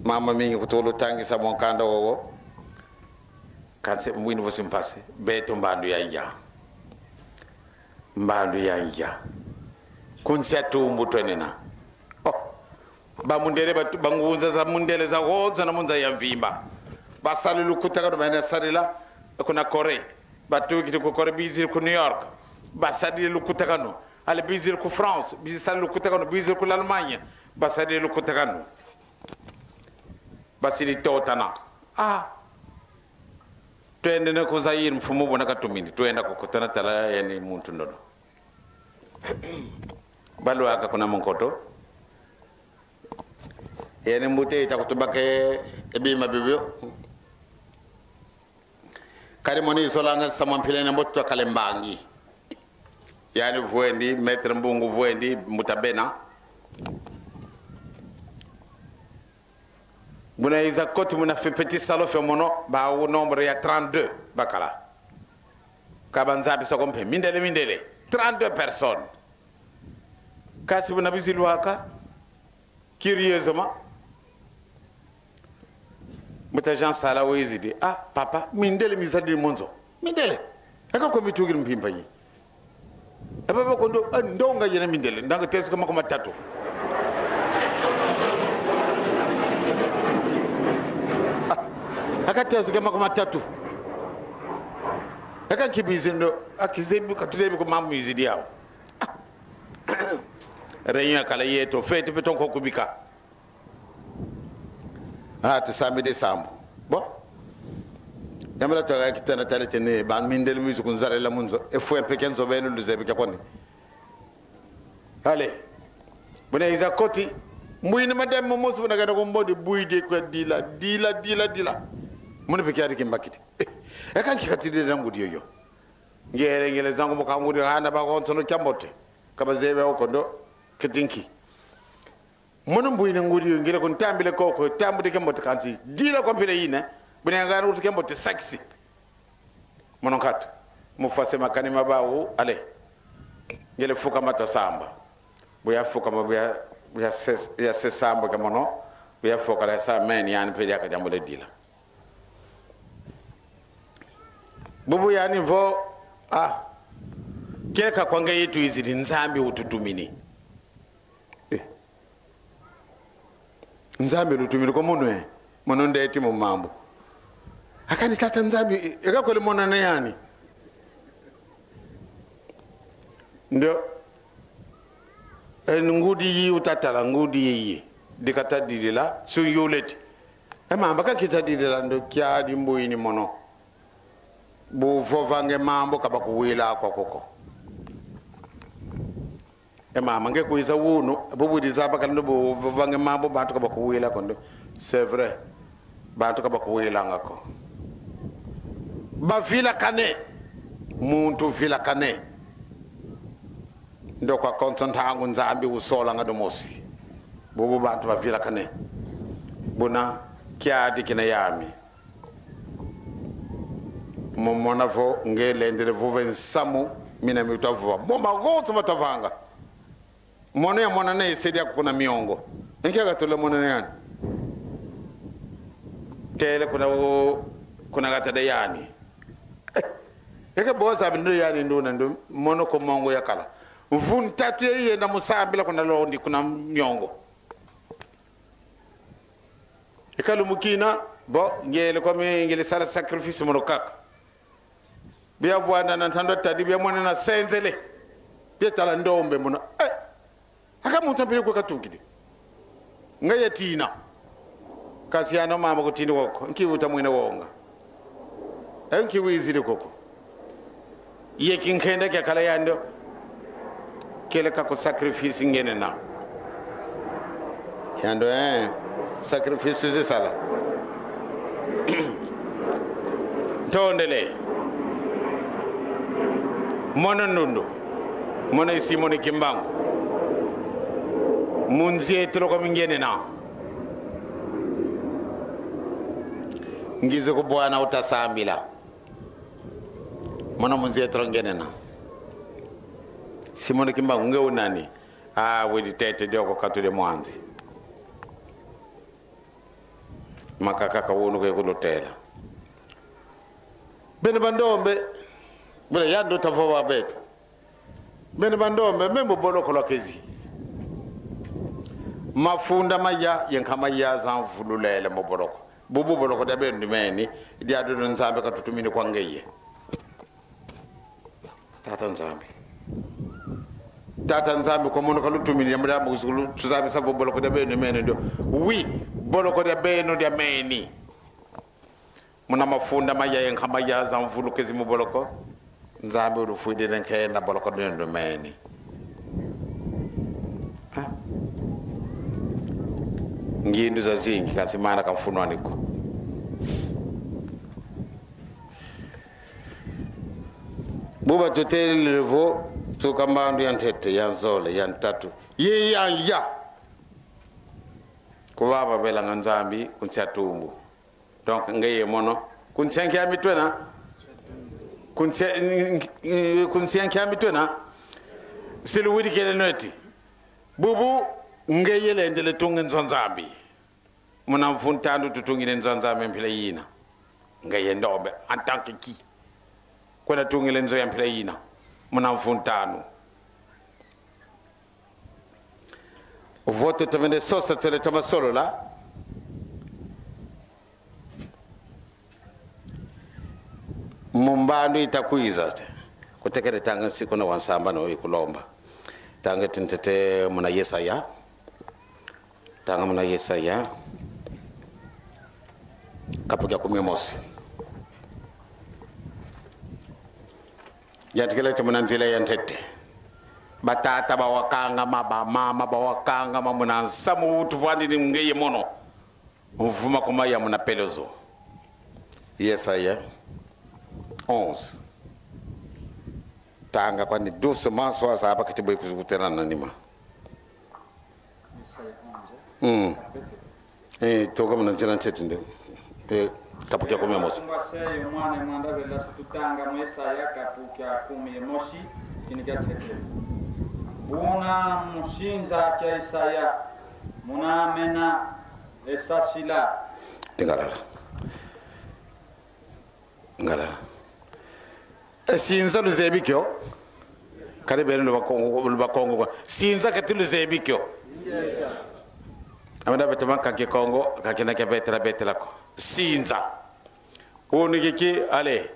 mama mingi kutulutangisa mwa nkanda wowo. Kansi mwini vo si mpasi. Beto mbandu ya nja. Mbandu ya nja. Ku nsi a tumbu twenina. Oh. Bamundele, batu-, bangunza za mundele zawonso na mu nza ya mvimba. Basali lukutakanu bena sarila kuna Corée. Batukidi ku Corée, bizidi ku New York. Basadi lukutakanu. Allez, bizidi ku France, bizidi sala lukutakanu, bizidi ku l'Allemagne, basadi lukutakanu. Basidi totana. Ah. Twendene ku Zaïre, mfumu buna katumini. Twenda kukutana, tala yani muntu ndono. Balwaka kuna mu nkoto. Yani mbuta ita kutubaka e bima bibio. Kadi mono izolanga nsamu a mpila ina mbote twakala mbangi. Yani vwendi, Maître Mbungu vwendi, mbuta Bena. Buna iza koti muna fi petit salon fia mono, ba au nombre ya trente-deux bakala. Ka banzabisa ko mpe, mindele, mindele. Trente-deux personnes. Kansi buna bizidi lwaka, curieusement, mbuta Jean Sala wizidi: "Ah, papa, mindele mizadidi mu nzo. Mindele. Eka ko mitugidi mpimpa yi?" E baba ko ndo, ah, ndonga yena mindele, ndanga tesuka makumi matatu. Ah, aka tesuka makumi matatu. Eka nki bizidi ndo, ah, kizebi, ka tuzebi ko mambu mizidi yau. Ah. Réunion yakala yeto, fête pe tonko kubika. Ah, tusambidi sambu. Bon. Yambala twaga kitwenda tala tene, ba mindele mizi kunzarela mu nzo. E fwe mpe kia nzo beno luzebi kia kwandi. Allez. Buna iza koti. Mbwini madame mosi buna gana kumbodi bwidi kwa dila, dila, dila, dila. Muna mpe kiadi kimbakidi. Eh, eka nki katidi na ngudi yoyo? Ngiele, ngiele zangu mu kangudi hana bakonsono kiambote. Ka bazebi ko ndo kiti nki. Mono mbwini ngudi yo, ngiele kuntambila koko, tambudi kiambote kansi. Dila kwa mpila ina, buna ngana utu kiambote sexy. Mono nkatu. Mu fase makani ma bau, allez. Ngiele fukama twasamba. Bu yafukama, bu ya, bu yase, yase sambu kia mono, bu yafokala yasa meni yani mpe diaka diambu le dila. Bubu yani vo, ah, kieleka kwa ngeye twizidi, Nzambi ututumini. Eh. Nzambi lutumini kwa mono, eh. Mono ndeti mu mambu. Akani tata Nzambi, eh, eka kwele monana yani. Ndo, e ngudi yi uta tala, ngudi yi. Dikatadidila, si uyuleti. E mamba kakitadidila, ndo kiadi mbwini mono. Bu vovanga e mambu ka bakuwila kwa koko. E mama, nge kwiza wunu, bubu dizaba kala ndo bu vovanga e mambu, bantu ka bakuwila ko ndo. C'est vrai. Bantu ka bakuwilanga ko. Bavilakane. Muntu vilakane. Ndo kwa konso ntangu Nzambi usolanga dio mosi. Bubu bantu bavilakane. Buna kiadi kina yami. Mu mona vo nge lendele vova e nsamu mina mi utavova. Mo magonso matavanga. Mono yamonana ye se diaka kuna miongo. Nkia katula monana yani? Tele kuna u-, kuna gata de yani. Eh, eka boza bindo yani nduna ndo mono ko mongo yakala. Mvu ntatu ye yenda mu sambila kuna londi, kuna miongo. Eka lumbu kina, bo, ngiele kwa mi, ngiele sala sacrifice mono kaka. Bia vwanda na ntando tadi, bia mwana na senzele. Bia tala ndombe mono. Eh! Aka muntu a mpila kwe katukidi. Nga yatina. Kansi yandi mama kutini koko. Nki uta mwene wonga. Eh, nki wizidi koko. Ye kinkenda kiakala yandi. Kieleka ko sacrifice ngienena. Yandi, eh, sacrifice wizi sala. Ntondele. Mono Ndundu. Mono i Simoni Kimbangu. Mu nzietolo kwa mi ngienena. Ngizi ku bwana uta sambila. Mono mu nzietolo ngienena. Simoni Kimbangu, nge u nani? Ah, widi tete dioko katu de mwanzi. Makaka ka wunu ke kulutela. Beno bandombe, bele yandi uta vova beto. Beno bandombe, me mu boloko lwakezi. Mafunda maya, ye nkama ya zamvululele mu boloko. Bubu boloko dia beno dimeni, dia dono Nzambi katutumini kwa ngeye. Tata Nzambi. Tata Nzambi, kwa mono kalutumini diambu dia mukuzukulu, tuzabisa vo boloko dia beno mene ndio. Oui, boloko dia beno dia mene. Muna mafunda maya ye nkama ya za mvulu kezi mu boloko, Nzambi ulufwidile nkenda boloko dia ndu mene. Ah. Ngindu zazingi, kansi mana ka mfunu ani ko. Bu batutele vo, tuka mbandu ya ntete, ya nzole, ya ntatu, ye ya ya. Kuba babelanga Nzambi ku nsi a tumbu. Donc, ngeye mono. Ku nsi a nkia mitwena? Ku nsi a, ku nsi a nkia mitwena? Si luwidi kele nweti. Bubu, ngeye lendele tunga nzo a Nzambi. Muna mvu ntanu tutungidi nzo a Nzambi mpila yina. Ngeye ndombe, en tant que qui? Kwenda tungila nzo ya mpila yina. Muna mvu ntanu. Vo tutomene sosa, tole toma solola. Mu mbandu ita kwiza te. Kutekele tanga nsiku na wa nsambanu ikulomba. Tanga ti ntete muna Yesaya. Tanga muna Yesaya. Kapu kia kumi ye mosi. Yantikila ti muna nzila ya ntete. Batata bawakangama, bamama bawakangama, muna nsamu tuvwandidi ngeye mono. Mvuma kuma ya muna pelezo. Yesaya onze. Tanga kwani doucement, so azaba kati bwe kuzukutela na nima. Yesaya onze. Mm. Eh, toka muna nzila ntete nde. Eh, kapu kia kumi ye mosi. Ngwa seyo mwana mwanda vela si tutanga mu Yesaya kapu kia kumi ye mosi, kini kia ntete. Buna mu sinza kia Yesaya, muna mena e sasila. Lingala. Ngala. E sinza luzebi kio? Kadi beno lu Bakongo, lu Bakongo kwa. Sinza keti luzebi kio? Amenda beto manka Kikongo, ka kina kia betela betela ko. Sinza. Unu kiki, allez,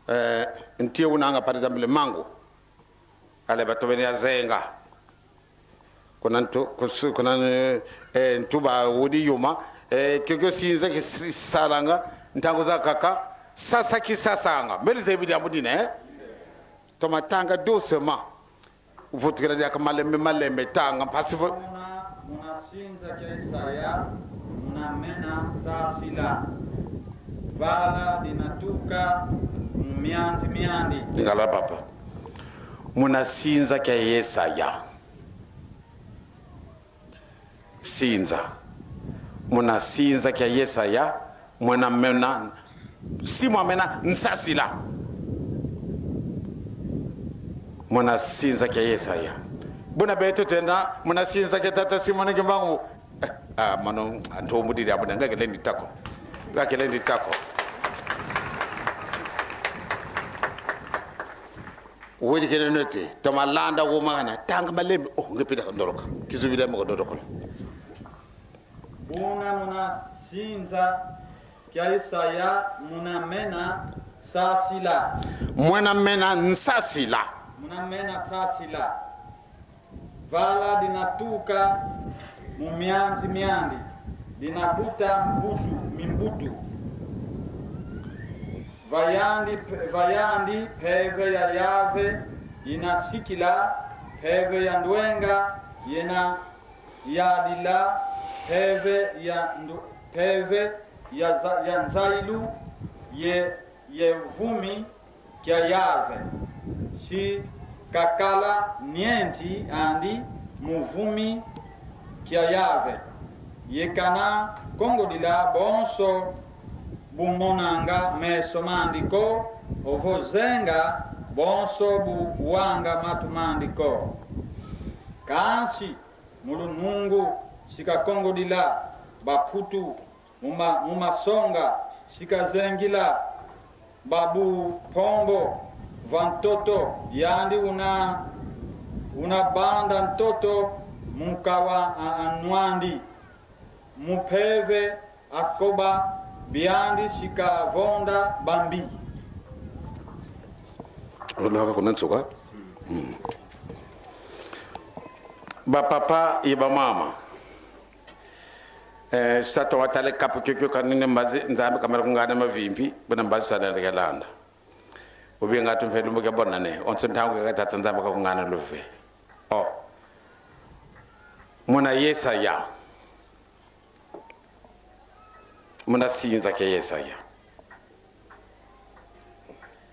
eh, ntie unanga, par exemple, mangu. Allez, bato beni ya zenga. Kuna ntu-, kusu-, kuna, eh, eh, ntuba wudi yuma, eh, kiokio sinza kis-, salanga, ntangu zankaka, sasa kisasanga. Mbe luzebi diambu dina, eh? Toma tanga doucement. Vutukila diaka malembe, malembe, tanga, mpasi vo- Muna, muna sinza kia Yesaya, muna mena sasila. Vala dinatuka mu mianzi miandi. Lingala, papa. Muna sinza kia Yesaya. Sinza. Muna sinza kia Yesaya, muna mena, si mwa mena nsasila. Muna sinza kia Yesaya. Buna beto twenda muna sinza kia Tata Simon Kimbangu. Eh, ah, mono, ntombu didi abuna, nga kilendi tako. Nga kilendi tako. Wedi kele nweti, toma landa woma kana, tanga malembe, oh, nge pita kandoloka. Kizubila mo kandoloka. Buna muna sinza kia Yesaya, muna mena sasila. Muna mena nsasila. Muna mena sasila. Vala dinatuka mu mianzi miandi, dinabuta mbutu, mimbutu. Va yandi, va yandi mpeve ya Yave inasikila, mpeve ya ndwenga yina yadila, mpeve ya ndu-, mpeve ya za-, ya nzayilu ye, ye vumi kia Yave. Si kakala nienzi andi mu vumi kia Yave. Ye kana kongodila bonso bu monanga meso mandi ko, ovo zenga bonso bu wanga matu mandi ko. Kansi mu lunungu si kakongodila ba Mputu, mu ma-, mu masonga si kazengila ba bu mpombo va ntoto, yandi una, una banda ntoto mu nkawa a, a nwandi, mu mpeve a koba biandi si kavonda bambi. Ulaka kuna nsuka? Ba papa ye ba mama. Eh, si toma tala e kapu kiokio, kanini mbazi Nzambi kamana kungana mavimpi, buna mbazi tala landa. Obi nga tu mpe lumbu kia bonane, onso ntangu kaka Tata Nzambi kakungana luve. Oh. Muna Yesaya. Muna sinza kia Yesaya.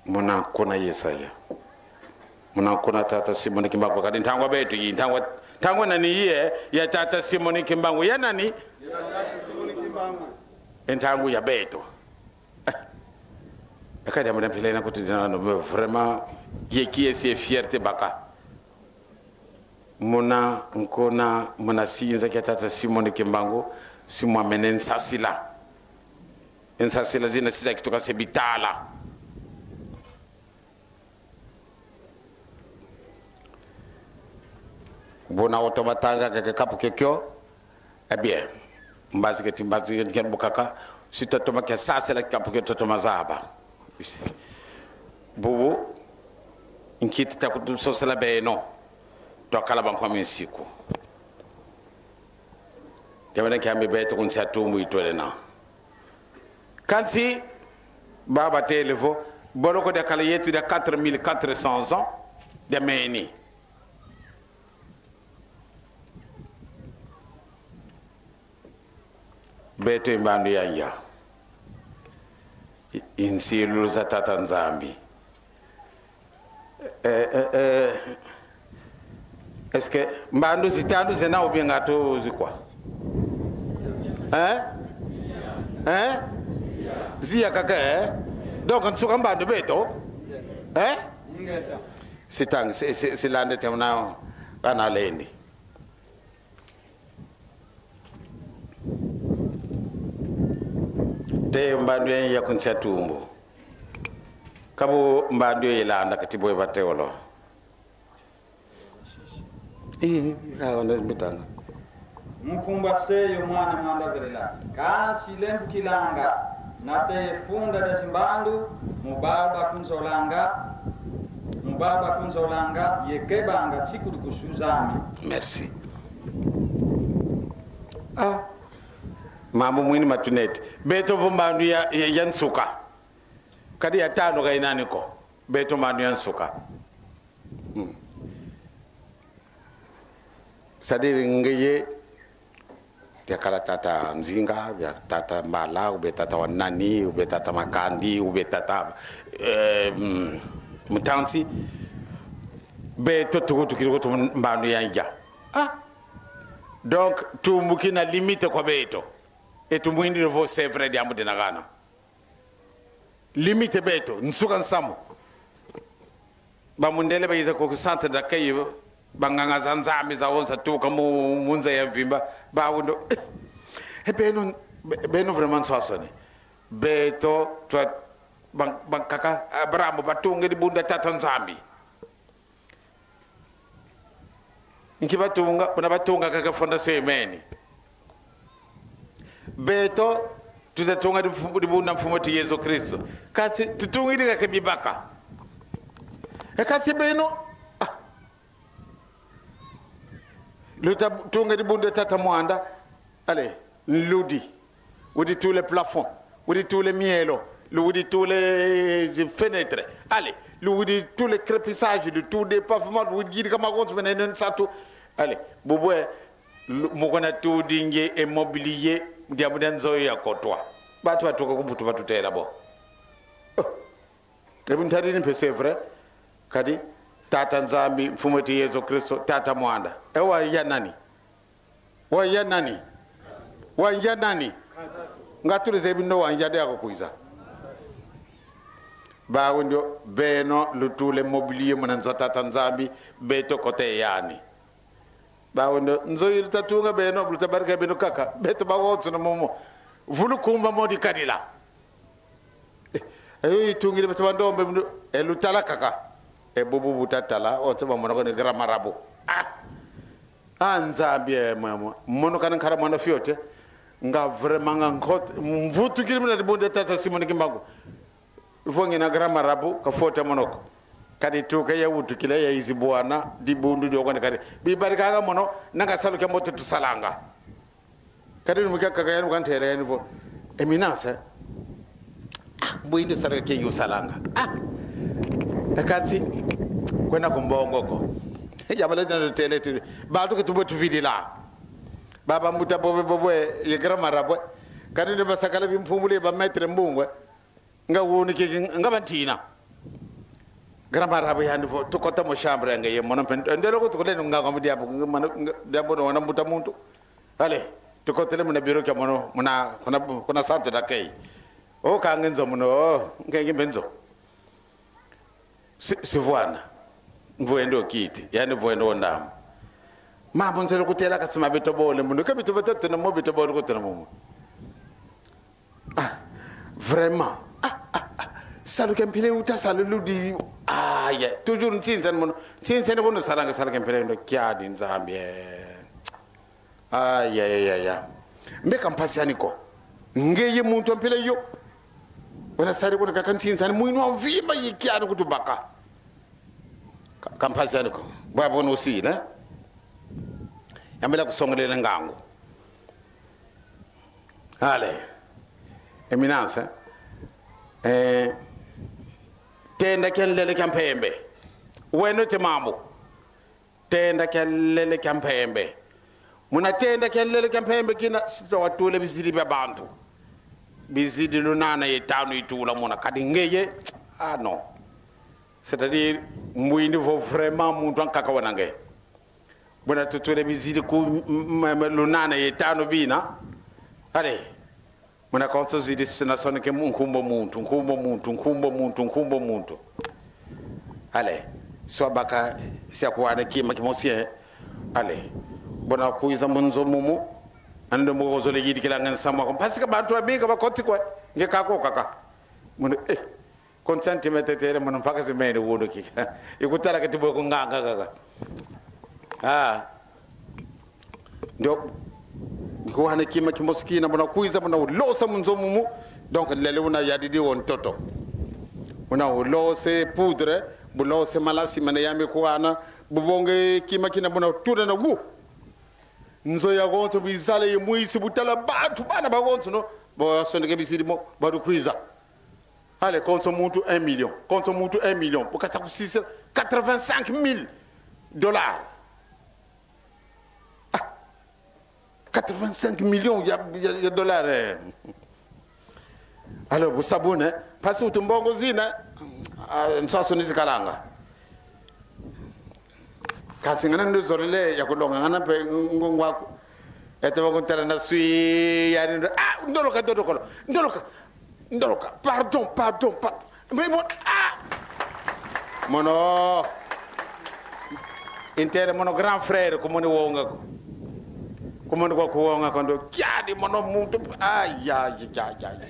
Muna nkuna Yesaya. Muna nkuna Tata Simon Kimbangu. Kadi ntangu ya beto yi, ntangu, ntangu ya nani yi, eh? Ya Tata Simon Kimbangu. Ya nani? Ya Tata Simon Kimbangu. E ntangu ya beto. Eh. E kadi ya muna mpila yina kuti dina no, mais vraiment, ye kiese ye fierté baka. Muna nkuna, muna sinza kia Tata Simon Kimbangu, si mwamene nsasila. Nsasila zina si za kituka se bitala. Buna otoma tanga kaka e kapu kiokio, eh bien, mbazi keti, mbazi keti bukaka, si totoma kia sasila kapu kia totoma zaba. Isi. Bubu, nki tuta kutu sosela beno. Twakala bankwami nsiku. Diambu dia nkiambi beto ku nsi a tumbu itwele na. Kansi, baba tele vo, boloko diakala yeto dia quatre mille quatre cents ans, diameni. Beto i mbandu ya nza. I, i nsilu za Tata Nzambi. Eh, eh, eh. Est-ce que mbandu zitandu zena ou bien nga tu zikwa? Hein? Hein? Ziya kaka, eh? Donc, nsuka mbandu beto? Eh? Si tanga, si, si, si landa te muna, kana lendi. Te mbandu ya, ya ku nsi a tumbu. Kabu mbandu ya ilanda kati bwe ba teolo. Eh, ah, wana mitanga. Nkumbu a se yo mwana mwanda velela. Kansi lemvukilanga, nate ye funda dia zimbandu, mu bau bakunzolanga, mu bau bakunzolanga, ye kebanga nsiku di kusuza ame. Merci. Ah, mambu mwini matunete. Beto vo mbandu ya, ya, ya nsuka. Kadi ya tanu ka inani ko. Beto mbandu ya nsuka. Hmm. C'est-à-dire, ngeye, biakala tata Nzinga, bia tata Mbala, ou bien tata wa nani, ou bien tata Makandi, ou bien tata, euh, hmm, Mutansi. Beto tukutukidi kutu mbandu ya nza. Ah! Donc, tumbu kina limite kwa beto. E tumwindi vo c'est vrai diambu dina gana. Limite beto, nsuka nsamu. Bamundele bayiza ku centre d'accueil, banganga za Nzambi zawonso tuka mu, mu nza ya mvimba, bawundo. Eh, beno, be-, beno vraiment nswaswani. Beto, twa, ban-, bankaka, Abraham, batunga dibundu dia Tata Nzambi. Nki batunga, buna batunga kaka fondation imeni. Beto, tuta tunga di mfu-, dibundu dia Mfumu wetu Yesu Kristo. Kansi, tutungidi kaka bibaka. E kansi beno, ah. Luta tunga dibundu dia Tata Mwanda. Allez, nludi. Widi tous les plafonds, widi tous les mielo, lu widi tous les fenêtres. Allez, lu widi tous les crépissages, lu tudi pavement, lu widi yidika mawonso mena nsatu. Allez, bubwe, lu-, mu kuna tudingi e mobilier, diambu dia nzo ya kotwa. Bantu batuka ku Mputu batutela bo. Oh. E bu ntadidi mpe c'est vrai, kadi Tata Nzambi, Mfumu wetu Yesu Kristo, Tata Mwanda. E wa ya nani? Wa ya nani? Wa ya nani? Nga tulezebi ndo wa ya dia kukwiza. Bawu ndio beno lutula mobilier muna nzo a Tata Nzambi, beto kota yani. Bawu ndio nzo yi luta tunga beno, luta barika beno kaka, beto bawonso na momo. Vulu kumba mo dikadila. Eh, eh, yo itungidi beto bandombe mdu, e lutala kaka. E bubu buta tala, onse bamona ko ni grand marabout. Ah! Ah, Nzambi, eh, mwa, mwa. Mono kana nkala mwana fioti. Nga vraiment nga nkot-, mvutukidi muna dibundu dia Tata Simon Kimbangu. Vo ngina grand marabout, ka fioti mono ko. Kadi tuka ya wutukila ya izi bwana, dibundu dio kwandi kadi. Bibadikanga mono, nanga salu kia mbote tusalanga. Kadi ni mu kiakaka yandi kantela yandi vo: Eminence, ah, mbwindi salaka ke yusalanga. Ah, e kansi, kwenda ku mbongo ko. Ya bala dina tele tu. Bantu ke tubwe tuvidila. Baba mbuta bobe bobe, ye grand marabout. Kadi ni basakala bimpumbulu ye ba maître mbungwe. Nga wunu kiki, nga bantina. Grand marabout yandi vo: Tukota mu chambre ya ngeye mono mpe. Ndelo ko tukole nga ngombe diambu, nga mono, nga diambu no wana mbuta muntu. Allez, tukotele muna bureau kia mono, muna, kuna, kuna centre d'accueil. O, ka nge nzo mono, o, nge nge mpe nzo. Si, si vwanda. Mvwende o kiti, yandi mvwende o ndambu. Mambu nzele kutela kasi ma beto bole munu. Ke beto beto tuna mo, beto bole ko tuna mo. Ah, vraiment. Ah, ah, ah. Salu kia mpila uta salu ludi. Ah, ya. Toujours nsinsa ni mono. Nsinsa ni mono salanga salu kia mpila ndo kiadi Nzambi, eh. Ah, ya, ya, ya, ya. Mbe ka mpasi ani ko. Ngeye muntu wa mpila yo. Wena sari kuna kaka nsinsa ni mwini wa mvimba ye kiadi kutubaka. Ka, ka mpasi ani ko. Bwa bono aussi, ne? Yambila kusongelela ngangu. Allez. Eminence, eh? Eh, tenda kia nlele kia mpembe. Weno te mambu. Tenda kia nlele kia mpembe. Muna tenda kia nlele kia mpembe kina, si twa watula bizidi bia bantu. Bizidi lunana ye tanu itula muna. Kadi ngeye, ah non. C'est-à-dire, mbwindi vo vraiment muntu ankaka wena nge. Buna tutula bizidi ku m-, m-, m-, lunana ye tanu bina. Allez. Muna konso zidi sina soneke mu-, nkumbu a muntu, nkumbu a muntu, nkumbu a muntu, nkumbu a muntu. Allez. Swa baka sia kuwana kima kimosi, eh. Allez. Buna kwiza mu nzo mumu. Ando mu kozole yidikila nga nsamu aku. Parce que bantu babingi bakoti kwe. Nge kaka kaka. Muna, eh. Conscientemente tere mono mpaka zimene wunu ki. Ikutala keti bwe kunganga kaka. Ah. Ndio, kuhana kima kimosi kina, muna kwiza, muna ulosa mu nzo mumu. Donc, lele una yadidi o ntoto. Muna ulose poudre, bulose malasi mene yambi kuhana, bubonge kima kina, muna tuna na wu. Nzo ya gonso bizala ye mwisi butala bantu, bana ba gonso, no? Bo sondeke bizidi mo, ba du kwiza. Allez, konso muntu un million. Konso muntu un million. Bu kasa kusisa quatre-vingt-cinq mille dollars. Ah, quatre-vingt-cinq millions ya, ya, ya dollars, eh. Alors, bu sa buna, parce que utu mbongo zina, ah, nswaswanu zikalanga. Kansi ngana ndu zolele ya kulonga, ngana mpe ngungu aku. Ete bakuntala na swi, yandi ndo, ah, ndoloka, ndoloka, ndoloka, ndoloka, pardon, pardon, pardon. Mais bon, ah! Mono. Intele mono grand frère, kumoni wonga ko. Kumoni kwa kuwonga ko ndo, kiadi mono muntu, ah, ya, ya, ya, ya, ya.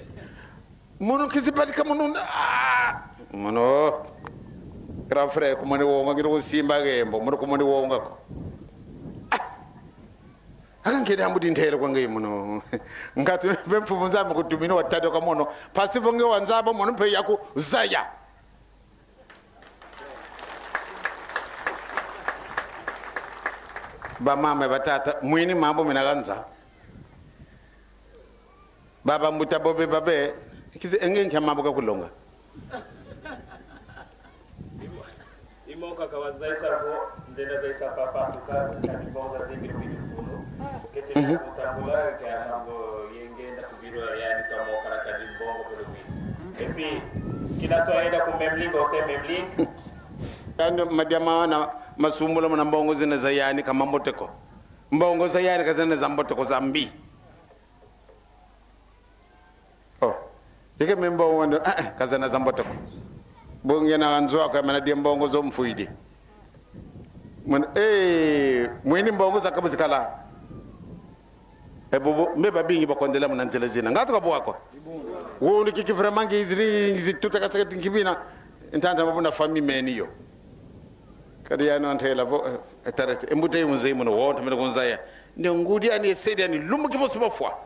Mono kizibadika mono, ah! Mono. Grand frère, kumoni wonga, ngiru simba gembo, mono kumoni wonga ko. Ah! Aka nkedi ambu dintele kwa nge mono. Ngatu mpe Mfumu Nzambi kutumina watadoka mono. Mpasi vo nge wanzaba mono mpe ya kuzaya. Bamama, batata, mwini mambu mina ganza. Baba mbuta bobe babe, kize enge nkia mambu ka kulonga. Imo kaka wazayisa vo, ndenda zayisa papa, tuka, kadi bonza zimbi kwini mfunu. Kete Mhm. kutambula, kia mambo yengenda kubiro ya ni tamoka na kadi mbongo kulubi. Et puis, kina to enda ku Memling, hotel Memling. Yandi madia mawana masumbula muna mbongo zina za yandi ka mambote ko. Mbongo za yandi ka zina za mbote ko, za mbi. Oh. Yeke mi mbongo wende, eh, eh, ka zena za mbote ko. Bonge na nzo aku yamana dia mbongo zo mfwidi. Muna, eh, mwini mbongo za kabu zikala. E bubu, mbe babingi bakondela muna nzila zina. Ngatu ka bwa ko. Wunu kiki vraiment ngi zili, ngi zituta kasaka tinkibina. Ntanta mabuna famille meni yo. Kadi yandi ntela vo, eh, etarete. E mbuta yi unzeye muna wo, ntamene kunzaya. Nde ngudi ani esedi ani lumbu kimosi bafwa.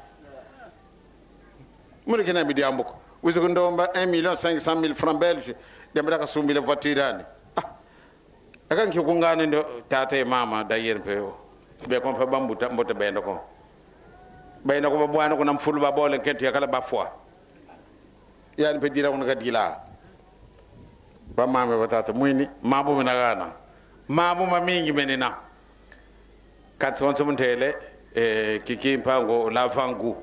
Muna kina mi diambu ko. Wizi kundomba un million cinq cent mille francs belges. Diambu dia kasumbila voiture ani. Ah, Aka nki ku ngana ndo tata ye mama, d'ailleurs, mpe yo. Be ko mpe bambuta, mbuta benda ko. Benda ko babwana kuna mfulu, babole nkento yakala, bafwa. Yandi mpe dila kuna kadila. Bamama, batata, mwini, mambu mena gana. Mambu mamingi menina. Kansi wonso mu ntele, eh, kiki mpangu lava ngu.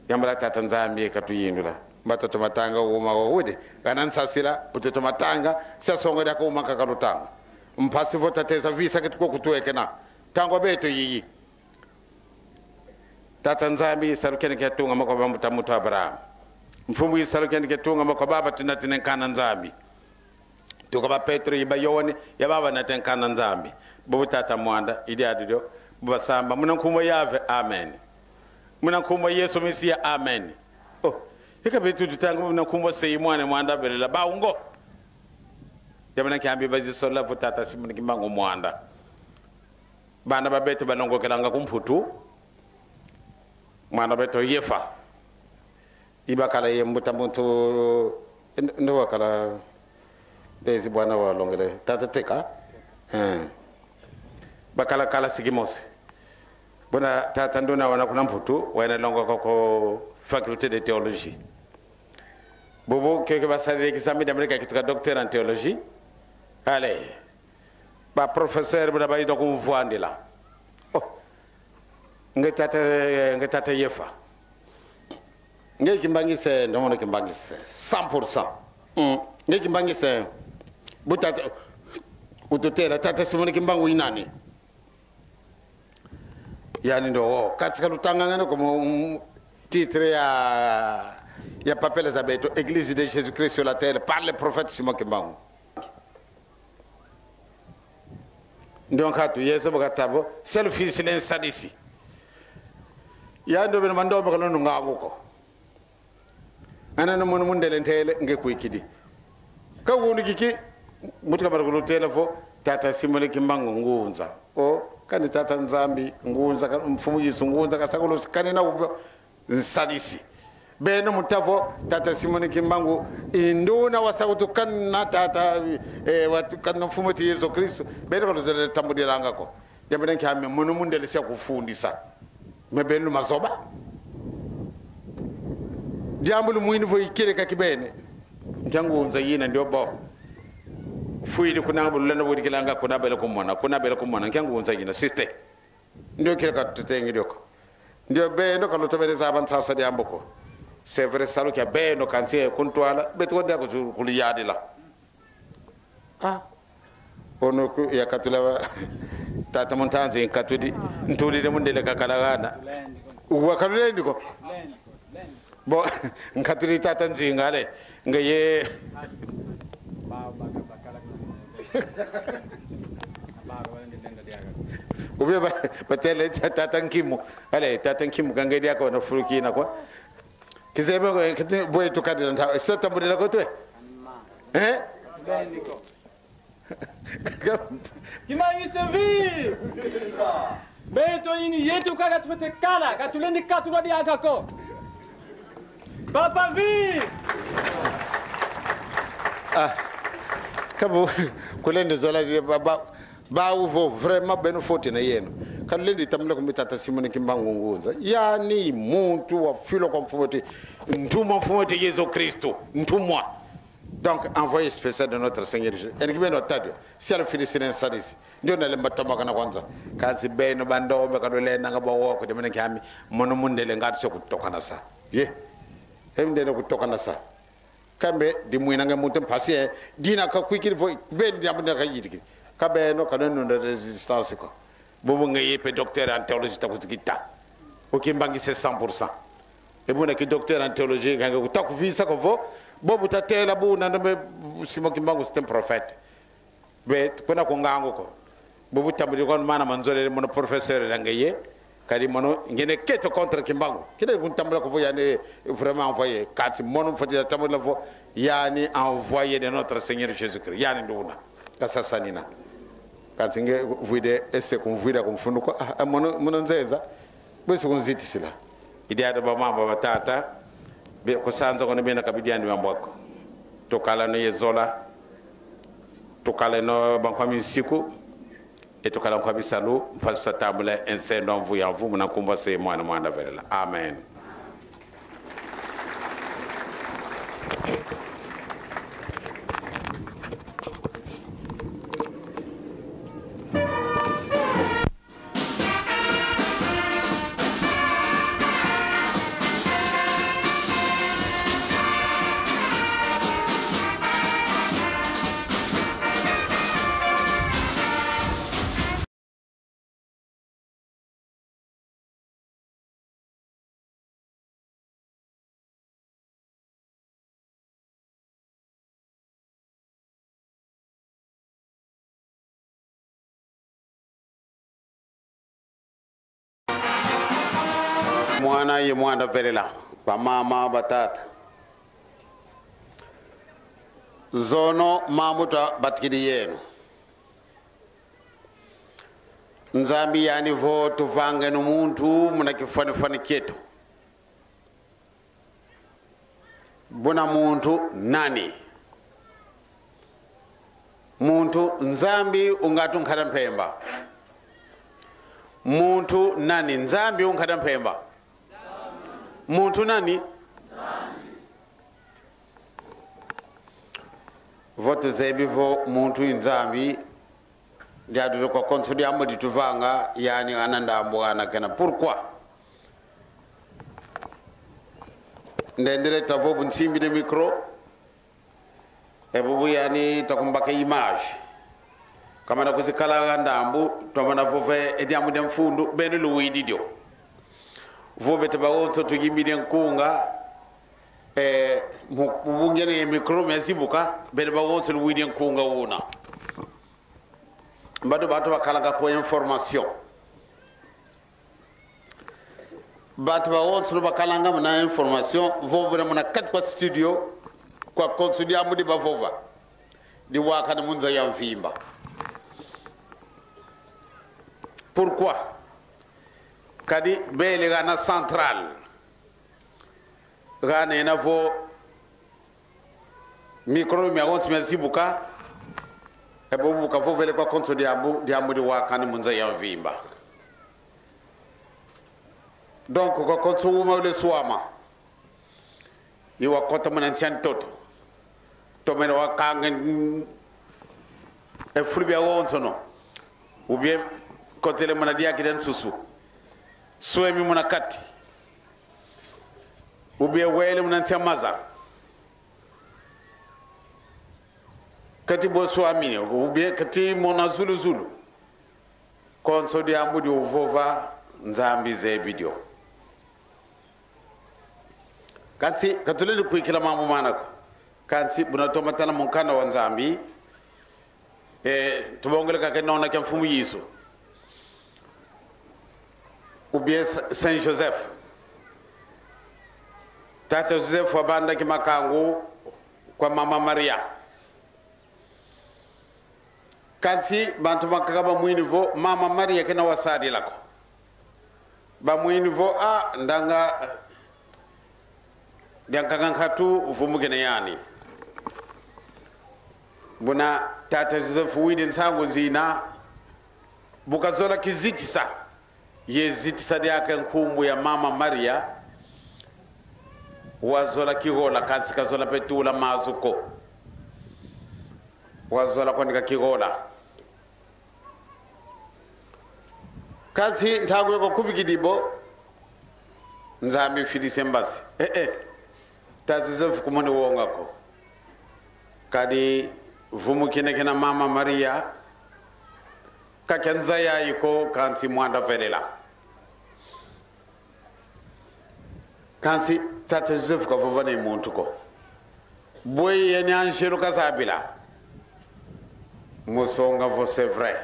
Yambala Tata Nzambi katuyindula. Mba toto matanga uma ko wudi. Kana nsasila, bu toto matanga, sia songo diaka uma kaka lutanga. Mpasi vo tateza visa kituko kutuekena. Ntangu beto yiyi. Tata Nzambi, salu kiani kiatungama kwa bambuta muntu Abraham. Mfumu, i salu kiani kiatungama kwa baba tunatina nkanda Nzambi. Tuka ba Petro, i ba Yoane, ya baba nate nkanda Nzambi. Bubu Tata Mwanda, i diadi dio. Bubu basamba, muna nkumbu a Yave, amen. Muna nkumbu a Yesu Mesia, amen. Oh, ika betu tutanga muna nkumbu a Se, i Mwana, Mwanda Belela, bawu ngo. Diambu na kiambi bazisola vo Tata Simon Kimbangu Mwanda. Bana ba beto balongokelanga ku Mputu. Mwana beto Yefa. I bakala ye mbuta muntu, nd-, ndo wakala, ndezi bwana walongele. Tata Teka. Eh. Bakala kalasi kimosi. Buna tata nduna wana kuna Mputu, wena longoka ku faculté de théologie. Bubu, keke basadila examen d'Amérique, kituka docteur en théologie. Allez. Ba professeur buna bayida kumvwandila. Oh. Nge tata, nge tata Yefa. Nge Kimbanguiste, ndo mono Kimbanguiste, cent pour cent. Mm. Nge Kimbanguiste, bu tata, ututela, Tata Simon Kimbangu i nani? Yandi ndo wo, kati ka lutangangana comme, mm, titre ya, ya papela za beto, Église de Jésus-Christ sur la terre, par le prophète Simon Kimbangu. Ndio nkatu, Yesu bakatabo, self is nsadisi. Yandi ndo beno mandombe kalono ngangu ko. Ana no mono mundele ntele nge kwikidi. Ka wunu kiki, mutu kamara kulutela vo, Tata Simon Kimbangu ngunza. O, kani Tata Nzambi ngunza, ka-, Mfumu Yesu ngunza, kasakulusi kani na ubo nsadisi. Beno mu ta vo, Tata Simon Kimbangu, i nduna wasa kutukana tata, eh, watukana Mfumu wetu Yesu Kristu. Beno kaluzolele tambudilanga ko. Diambu na nkiambi, mono mundele sia kufundisa. Mais beno mazoba. Diambu lumwini vo i kieleka kibeni. Nkia ngunza yina ndio bo. Fwidi kuna bu lulanda budikilanga kuna bele kumona, kuna bele kumona. Nkia ngunza yina, siste. Ndio kieleka tutengi dioko. Ndio beno ka lutobele zaba nsasa diambu ko. C'est vrai, salu kia beno kansi ku ntwala, beto ndia kuzu-, kuluyadila. Ah. Ono ku-, yakatula wa-, tata Muntanzi nkatudi, ntudile mundele kakala gana. Wa kalulendi ko. Bon, nkatudi tata Nzinga, allez, nga ye. Ou bien ba, batele ta-, tata Nkimu. Allez, tata Nkimu, ka nge diaka wana fulu kina kwa. Kizeye ko, kiti, bwe tukadila nta-, sa tambudila ko twe. Eh? Kimbanguiste vive! Beto yina yeto kaka tufwete kala, ka tulendi katulwa diaka ko. Papa vive! Ah, ka bu, kulendi zola di ba, ba, bawu vo vraiment beno foti na yeno. Ka lulendi tambula ko mbi Tata Simon Kimbangu ngunza. Yandi muntu wafwila kwa Mfumu wetu, ntumwa Mfumu wetu Yesu Kristu, ntumwa. Donc, envoyé spécial de notre Seigneur Jésus. Eni kibeno tadio, si alufidisi ne nsadisi. Ndio na lemba tombakana kwanza. Kansi beno bandombe ka lulendanga bwa woko, diambu na nkiambi, mono mundele ngatu se kutokana sa. Ye. Hem ndene kutokana sa. Kambe, dimwinanga muntu mpasi, eh, dina kakwikidi vo, beno diambu dina kayidikidi. Ka beno, ka lwena na résistance ko. Bubu ngeye mpe docteur en théologie ta kuzikita. O Kimbanguiste cent pour cent. E buna ki docteur en théologie, ka nge kuta kuvisa ko vo, bobu tatela buna ndombe Simon Kimbangu c'est un prophète. Be, kuna ku ngangu ko. Bubu tambudi kwa mana manzolele mono professeur na ngeye, kadi mono ngene keto contre Kimbangu. Kina kuntambula ko vo yandi vraiment envoyé. Kansi mono mfweti tambula vo yandi envoyé de notre Seigneur Jésus-Christ. Yandi nduna. Kasasanina. Kansi nge vwidi ese kumvwida ku mfunu ko. Ah, ah, mono, mono nzenza. Bwesi kunzitisila. I diadi bamama batata. Be, kusanza kono bena ka bidiandi mambu ko. Tukala no ye zola. Tukaleno bankwa minsiku, e tukala nkwa bisalu, mpasi twatambula e nsendo a mvu ya mvu, muna nkumbu a Se, Mwana, Mwanda Velela. Amen. Mwana ye Mwanda Velela, bamama, batata. Zono mambu twabatikidi yeno. Nzambi yani vo tuvangeno muntu muna kifuanifwani kieto. Buna muntu nani? Muntu Nzambi ungatu nkada mpemba. Muntu nani? Nzambi unkada mpemba. Muntu nani? Vo tuzebi vo muntu i Nzambi, diadulu kwa konso diambu dituvanga, yani ana ndambu ana kena. Pourquoi? Ndendele ta vo bu nsimbidi micro, e bubu yani ta kumbaka image. Kamana kuzikala ga ndambu, twamana vova e diambu dia mfundu, beno luwidi dio. Vo beto bawonso tuyimbidi nkunga, eh, mu, mu bungene ye micro mia zibuka, beno bawonso luwidi nkunga una. Mbadu bantu bakalanga kwa information. Bantu bawonso bakalanga muna information, vovela muna kati kwa studio, kwa konso diambu di bavova, diwakana mu nza ya mvimba. Pourquoi? Kadi bele gana central, gana yena vo micro miawonso mia zibuka, e bubu kavovele kwa konso diambu, diambu diwakani mu nza ya mvimba. Donc, kwa konso uma ule swama, i wakota muna nsi a ntoto, tomene wakanga, mm, e fulu biawonsono, ou bien kotele muna diaki dia nsusu, swemi muna kati, ou bien wele muna nsi a maza, kati bo swamini, ou bien kati mona zulu zulu. Konso diambu di uvova, Nzambi zebi dio. Kansi ka tulendi kwikila mambu mana ko. Kansi buna toma tala mu nkanda wa Nzambi, eh, tubongele kaka nona kia Mfumu Yesu, ou bien Sa-, Saint Joseph. Tata Joseph wabandaki makangu kwa Mama Maria. Kansi bantu bankaka bamwini vo Mama Maria kena wasadila ko. Bamwini vo, ah, ndanga, eh, dia nkaka nkatu vumukene yani. Buna Tata Joseph widi nsangu zina, bu kazola kizitisa, ye zitisa diaka nkumbu ya Mama Maria, wazola kigola, kansi kazola mpe tula mazu ko. Wazola kwandi ka kigola. Kansi ntangu yo kakubikidi bo, Nzambi fidisa e mbazi. Eh, eh. Tata Joseph kumoni wonga ko. Kadi vumukene kena Mama Maria, ka kia nza yayi ko, kansi Mwanda Velela. Kansi Tata Joseph kavova na muntu ko. Bwe yandi anjelu kazabila, mu songa vo c'est vrai,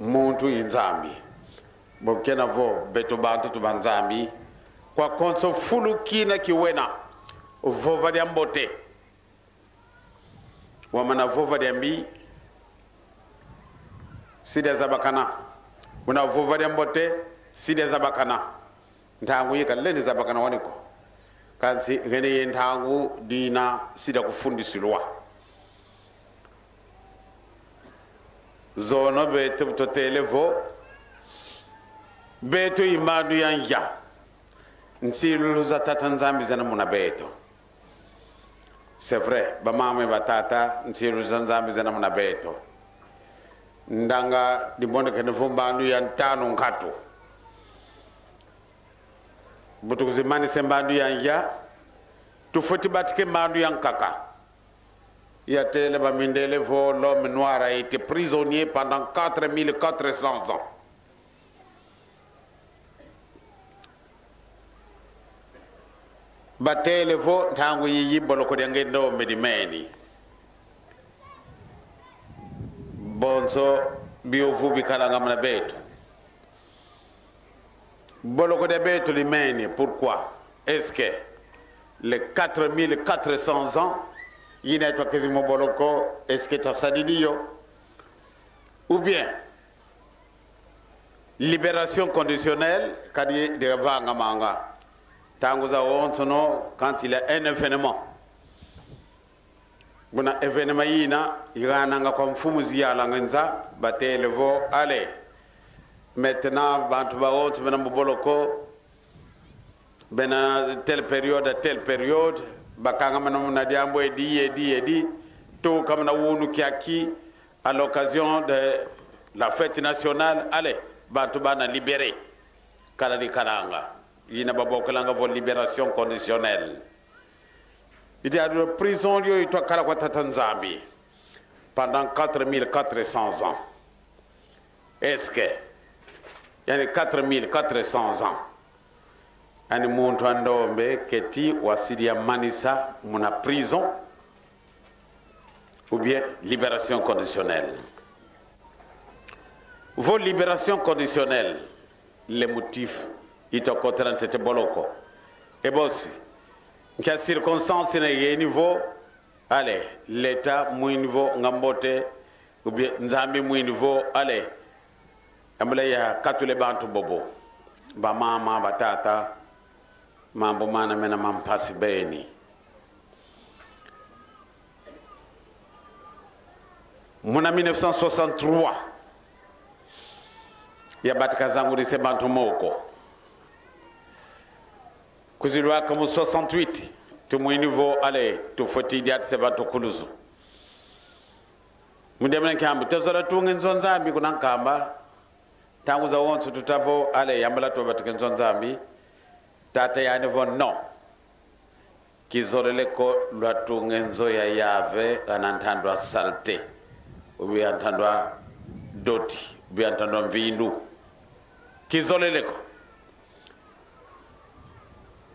muntu i Nzambi. Bo kena vo beto bantu tu banzambi, kwa konso fulu kina kiwena, vova diambote. Wamana vova diambi, si diazabakana. Una vova diambote, si diazabakana. Ntangu yi kalendi zabakana wani ko. Kansi gene ye ntangu dina si diakufundisilwa. Zono beto tutele vo, beto i mbandu ya nza. Nsilulu za Tata Nzambi zena muna beto. C'est vrai, ba mama, ba tata, nsilulu za Nzambi zena muna beto. Ndanga dimonekene vo mbandu ya ntanu nkatu. Bu tukuzimanisa mbandu ya nza, tufweti batika mbandu ya nkaka. Yatele ba mindele vo l'homme noir a été prisonnier pendant quatre mille quatre cents ans. Batele vo ntangu yiyi boloko dia nge ndombe dimeni. Bonso biovu bikalanga muna beto. Boloko dia beto dimeni, pourquoi? Est-ce que les quatre mille quatre cents ans yina twakizi mu boloko, est-ce que twasadidi yo? Ou bien, libération conditionnelle, kadi divangamanga ntangu zawonsono quand il y a un événement. Buna événement yina igananga kwa mfumu ziyalanga nza, batele vo, allez, maintenant bantu bawonso bena mu boloko, bena telle période à telle période, bakangamana muna diambu edi, edi, edi, tuka muna wunu kiaki, à l'occasion de la fête nationale, allez, bantu bana libérés. Kala dikalanga. Yina babokelanga vo libération conditionnelle. I diadi dio prison dio i twakala kwa Tata Nzambi pendant quatre mille quatre cents ans. Est-ce que, yandi quatre mille quatre cents ans, yandi muntu a ndombe keti wasidi yamanisa muna prison, ou bien libération conditionnelle? Vo libération conditionnelle, le motif i twakotela ntete boloko. E bosi, nkia circonstance yina yeni vo, allez, l'État mwini vo nga mbote, ou bien Nzambi mwini vo, allez, yambula yakatula bantu bobo. Ba mama, ba tata, mambu mana mena ma mpasi beni. Muna mille neuf cent soixante-trois, yabatika zangudisa bantu moko. Kwiza lwaka mu soixante-huit, tumwini vo, allez, tufweti diatisa bantu ku luzu. Mu diambu dia nki? Ambu, twazola tunga nzo a Nzambi kuna Nkamba. Ntangu zawonso tuta vo, allez, yambula twabatika nzo a Nzambi. Tata yandi vo, non. Kizolele ko lwatunga nzo ya Yave ana ntandu a saleté, ou bien ntandu a doti, ou bien ntandu a mvindu. Kizolele ko.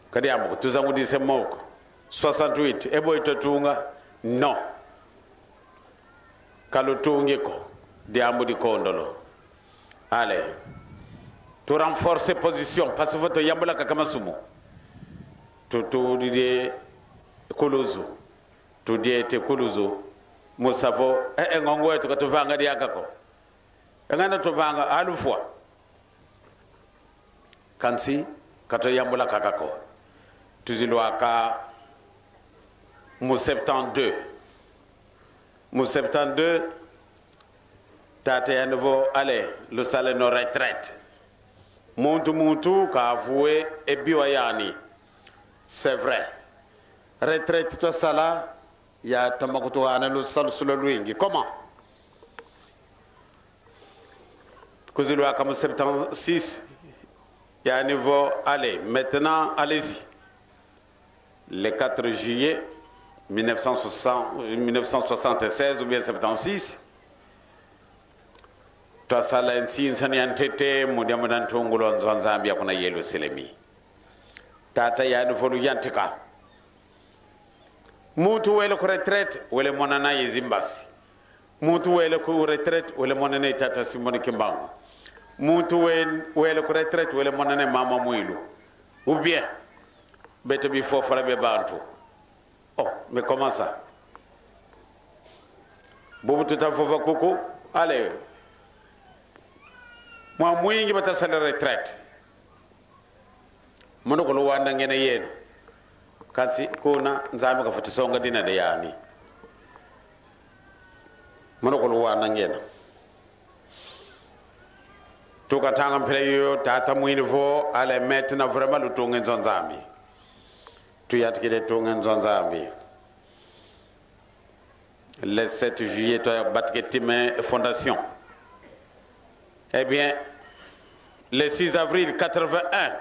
Ka diambu ko, tuzangudisa moko. Soixante-huit, e bo i twatunga? Non. Ka lutungi ko, diambu dikondolo. Allez, tu renforce position, parce que vo twayambula kaka masumu. Tu, tudidi ku luzu, tudiete ku luzu, mu sa vo, eh, eh, ngongo eto ka tuvanga diaka ko. E ngana tuvanga, a lufwa. Kansi, ka twayambula kaka ko. Twiza lwaka mu septante-deux. Mu septante-deux, tata yandi vo, allez, lusaleno retraite. Muntu muntu kavwa e biwa yani. C'est vrai. Retraite twasala, yatoma kutuhana lusalusu lwalwingi. Comment? Kwiza lwaka mu septante-six, yandi vo, allez, maintenant, allez-y. Le quatre juillet mille neuf cent soixante, mille neuf cent soixante-seize ou bien septante-six, twasala nsinsani ya ntete mu diambu dia ntungulu a nzo a Nzambi ya kuna Yelusalemi. Tata yandi vo luyantika. Muntu wele ku retraite, wele monana ye zimbasi. Muntu wele ku retraite, wele monana ye tata Simon Kimbangu. Muntu we-, wele ku retraite, wele monana ye mama Mwilu. Ou bien, beto bifofala bia bantu. Oh, mais comment ça? Bubu tuta vova kuku, allez. Mwa mwingi bata sala retraite. Mono ku Luanda ngena yeno. Kansi kuna Nzambi kafweti songa dina dia yani. Mono ku Luanda ngena. Tuka ntangwa mpila yoyo, tata mwini vo: Allez, maintenant vraiment lutunge nzo Nzambi. Tuyantikidi tunga nzo Nzambi. Le sept juillet, twabatika e tima e fondation. Eh bien, le six avril quatre-vingt-un,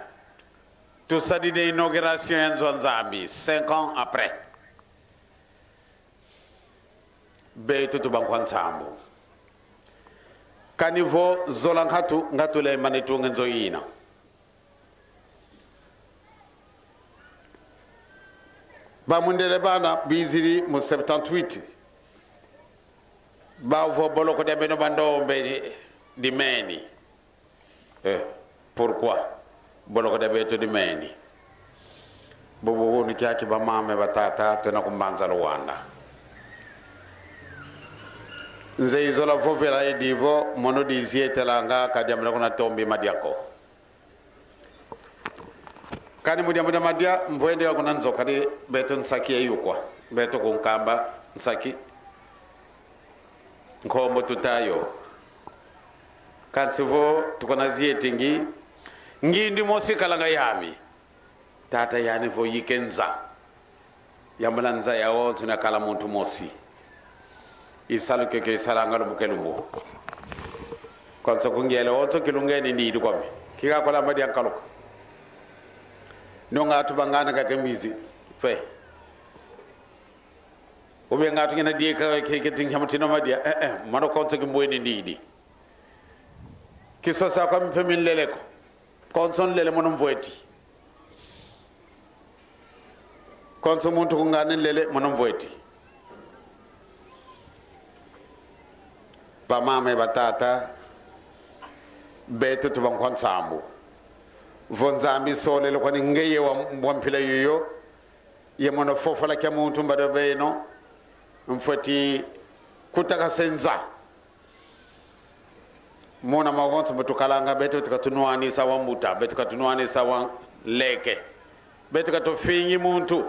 tusadidi inauguration ya nzo Nzambi, cinq ans après. Beto tu bankwa nsambu. Kani vo zola nkatu, nkatu lembani tunga nzo yina. Bamundele bana bizidi mu septante-huit. Bau vo boloko dia beno bandombe di, dimeni. Eh, pourquoi? Boloko dia beto dimeni. Bubu wunu kiaki bamama ye batata, twena ku Mbanza Luanda. Nze izola vovela edi vo, mono dizietelanga, ka diambu dia kuna tombi madia ko. Kani mu diambu dia madia, mvwende ya kuna nzo, kadi beto nsaki ya yukwa. Beto ku Nkamba, nsaki. Nkombo tuta yo. Kansi vo tukuna zietingi, ngindu mosi kalanga yami. Tata yani vo: Yike nza. Yambula nza yawonso na kala muntu mosi. I salu kiokio isalanga lumbu ke lumbu. Konso ku ngyele wonso kilungeni ndidi kwame. Kika kola madia nkaluka. Nunga atu bangana kake mbizi. Fe. Ube ngatu ngina dieka ke, ke tingia mutino madia. Eh, eh, mono konso kimbweni ndidi. Kisosa kwame mpe mi nlele ko. Konso nlele, mono mvweti. Konso muntu ku ngani nlele, mono mvweti. Bamama ye batata, beto tu bankwa nsambu. Vo Nzambi solele kwani ngeye wa, wa mpila yoyo, ye mono fofola kia muntu mbado beno, mfweti kutakasa e nza. Muna mawonso mu tukalanga, beto tu katunwanisa wa mbuta, beto katunwanisa wa nleke, beto katufingi muntu.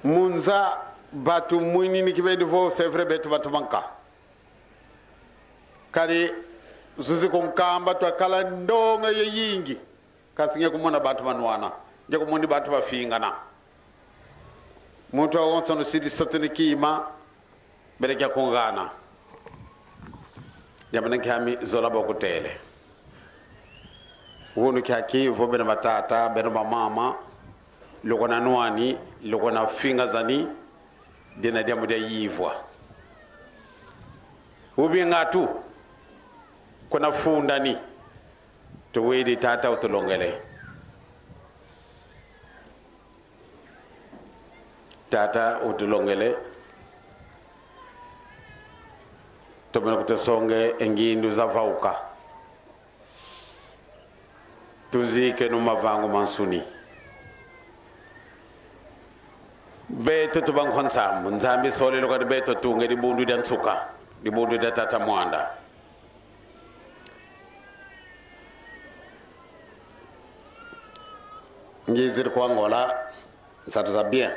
Mu nza, bantu mwini ni kibeni vo, c'est vrai, beto bantu banka. Kadi zuzi ku Nkamba twakala ndonga yayingi. Kansi nge kumona bantu banwana, nge kumoni bantu bafingana. Muntu wawonso nusidi sotuni kima, bele kia kungana. Diambu dia kiami zola bakutele. Wunu kiaki vo beno batata, beno bamama, lukuna nwani, lukuna fingazani, dina diambu dia yivwa. Ubinga tu, kuna fundani. Tuwidi tata utulongele. Tata utulongele. Tomene kutusonga e ngindu za vauka. Tuzikeno mavangu ma nsuni. Beto tu bankwa nsambu, Nzambi solele kwani beto tunga e dibundu dia nsuka, dibundu dia tata Muanda. Ngizidi ku Angola, nsatu za bien.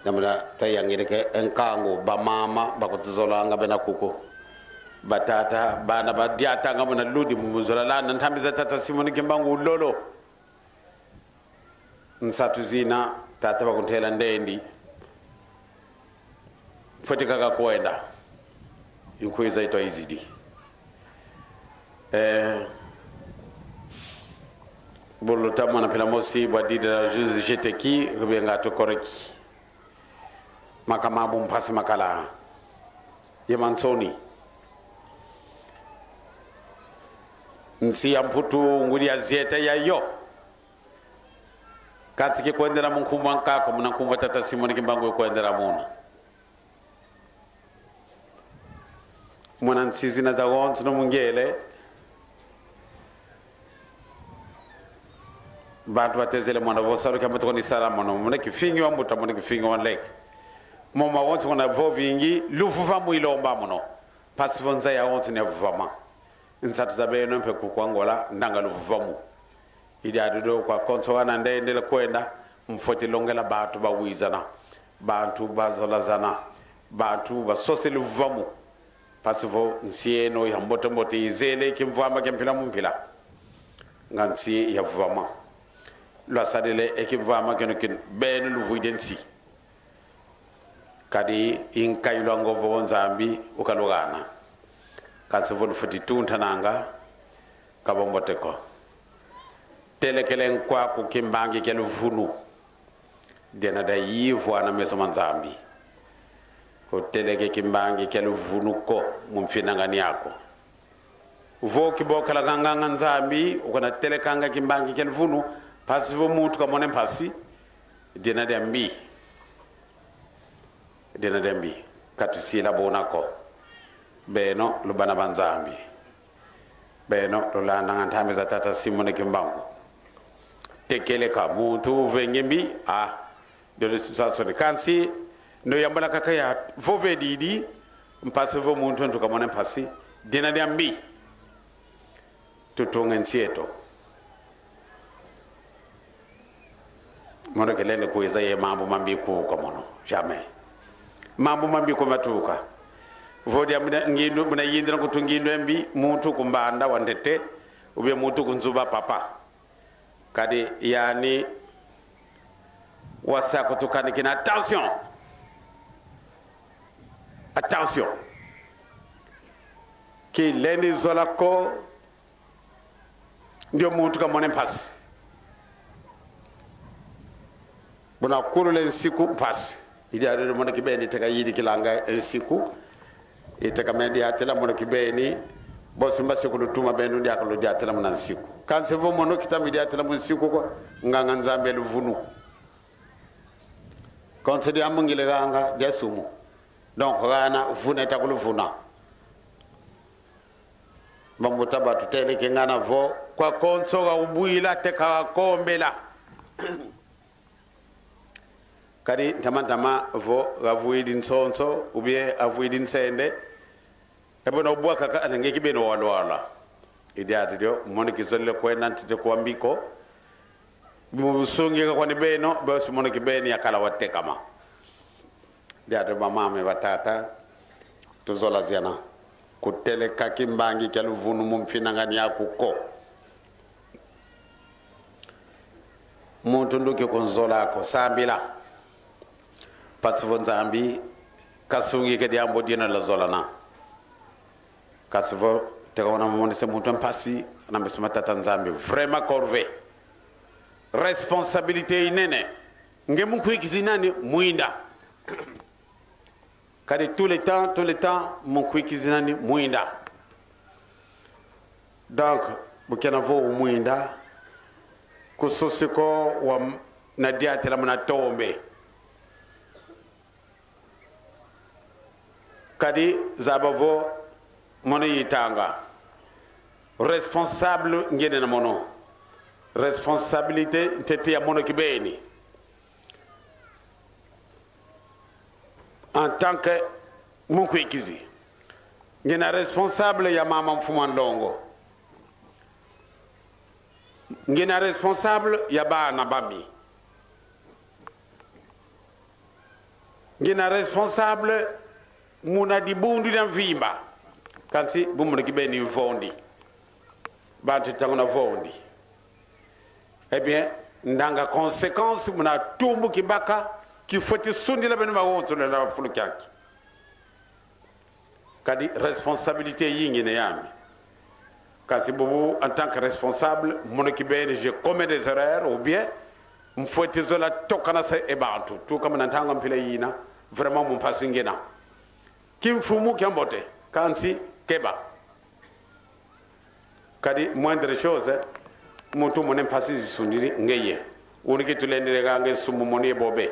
Namuna twayangidika e nkangu, bamama bakutuzolanga bena kuku. Batata, bana badiatanga muna ludi mu zola landa ntambi za tata Simon Kimbangu lolo. Nsatu zina, tata bakuntela ndendi. Mfweti kaka kwenda. Inkwiza itwa izidi. Eh, bulu tamona mpila mosi bwa didi la juzi jeteki, kubenga tu koreki. Maka mabu mpasi makala. Ye mansoni. Nsi ya Mputu ngudi yazieta yayo. Kansi kikwendela mu nkumbu a nkaka, muna nkumbu a tata Simon Kimbangu ikwendela muna. Muna nsi zina zawonso no mu ngyele. Bantu batezele muna vo salu kia mbuta kwani sala mono. Muna kifingi wa mbuta, muna kifingi wa nleke. Mo mawonso kuna vovingi, luvuvamu ilomba mono. Mpasi vo nza yawonso ni yavuvama. Nsatu za beno mpe kuku Angola, ndanga luvuvamu. I diadi dio kwa konso wana ndendele kwenda, mfweti longela bantu bawizana, bantu bazolazana, bantu basosele luvuvamu. Mpasi vo nsi eno ya mbote mbote izele kimvwama kia mpila mu mpila. Nga nsi ya vwama. Lwasadila e kimvwama kieno kina, beno luvwidi e nsi. Kadi i nkayilu a ngovo Nzambi ukalugana. Kansi vo lufweti tuntananga, ka bwa mbote ko. Telekele nkwaku kimbangi kia luvunu. Diena dia yivwa na meso ma Nzambi. Kuteleke kimbangi kia luvunu ko mu mfinangani aku. Vo kibokalanga nganga Nzambi, ukana telekanga kimbangi kia luvunu, mpasi vo muntu kamona e mpasi, diena dia mbi. Diena dia mbi. Ka tusila buna ko. Beno, lubana ba Nzambi. Beno, lulandanga ntambi za Tata Simon Kimbangu. Tekele ka muntu uvenge mbi, ah, dio dio sansoni. Kansi, no yambula kaka ya, vo vedidi, mpasi vo muntu ntu kamona mpasi, diena dia mbi. Tutunga e nsi eto. Mono kilendi kwiza ye mambu mambi kuka mono. Jamais. Mambu mambi ko matuka. Vo dia muna ngindu, muna yindila kutu ngindu ya mbi, muntu kumbanda wa ntete, ou bien muntu kunzuba papa. Kadi yani wasa kutukanikina, attention. Attention. Kilendi zola ko, ndio muntu kamona e mpasi. Buna kulula e nsiku mpasi. I diadi dio mono kibeni teka yidikilanga e nsiku. I teka me diatela mono kibeni. Bosi mbasi kulutuma beno diaka ludiatela muna nsiku. Kansi vo mono kita me diatela mu nsiku ko, nganga Nzambi a luvunu. Konso diambu ngilikanga dia sumu. Donc, gana vuna ita kuluvuna. Bambuta batutele kingana vo, kwa konso ga ubwila te ka kombela. Kadi ntama ntama vo gavwidi nsonso, ou bien avwidi nsende. E buna ubwa kaka, ana nge kibeni walwala. I diadi dio, mono kizolele kwenda ntete kwa mbi ko. Mu sungi ka kwani beno, bosi mono kibeni yakala watekama. Diadi bamama ye batata, tuzolaziana. Kuteleka kimbangi kia luvunu mu mfinangani aku ko. Muntu nduki kunzola ko, sambila. Mpasi vo Nzambi kasungi ke diambu dina lwazolana. Kansi vo teka una monese muntu mpasi, na meso ma Tata Nzambi. Vraiment corvée. Responsabilité inene. Nge mu nkwikizi nani? Mwinda. Kadi tout le temps, tout le temps, mu nkwikizi nani? Mwinda. Donc, bu kena vo umwinda, kusosi ko wa m-, na diatela muna tombe. Kadi zaba vo mono yitanga. Responsable ngiena na mono. Responsabilité ntete ya mono kibeni. En tant que munkwikizi, ngiena responsable ya mama mfumu a nlongo. Ngiena responsable ya bana bami. Ngiena responsable muna dibundu dia mvimba. Kansi bu mono kibeni mvondi. Bantu ntangu na vondi. Eh bien, ndanga conséquence muna tumbu kibaka, kifweti sundila beno mawonso na fulu kiaki. Kadi responsabilité yingi na yami. Kansi bubu, en tant que responsable, mono kibeni, je commets des erreurs, ou bien mfweti zola tokanasa e bantu. Tuka muna ntangu a mpila yina, vraiment mu mpasi ngiena. Kimfumu kiambote, kansi keba. Kadi moindre chose, muntu mona mpasi zisundidi ngeye. Unu ki tulendele ga nge sumbu mono ye bobe.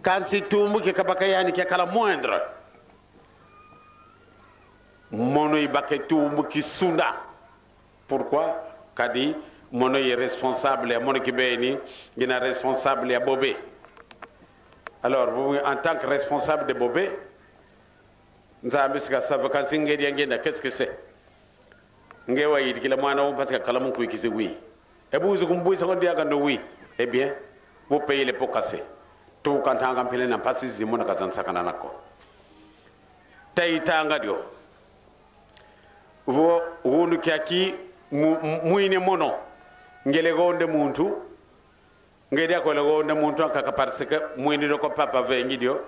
Kansi tumbu ki kabaka yani kiakala moindre. Mono ibaka e tumbu kisunda. Pourquoi? Kadi mono ye responsable ya mono kibeni, ngiena responsable ya bobe. Alors, vous, en tant que responsable de bobe, Nzambi si kasava kansi nge dia ngienda, qu'est-ce que c'est? Nge wayidikila mwana wo mpasi kakala munkwikizi, oui. E bu wizi kumbwisa ko diaka ndo, oui. Eh bien, vous payez le pot cassé. Tuka ntangu a mpila yina mpasi zimona ka zansakana nako. Ta itanga dio. Vo, wunu kiaki mu-, mu-, mwini mono. Ngyele gonde muntu. Ngyele diaka wele gonde muntu ankaka parce que mwini dio ko papa vengi dio.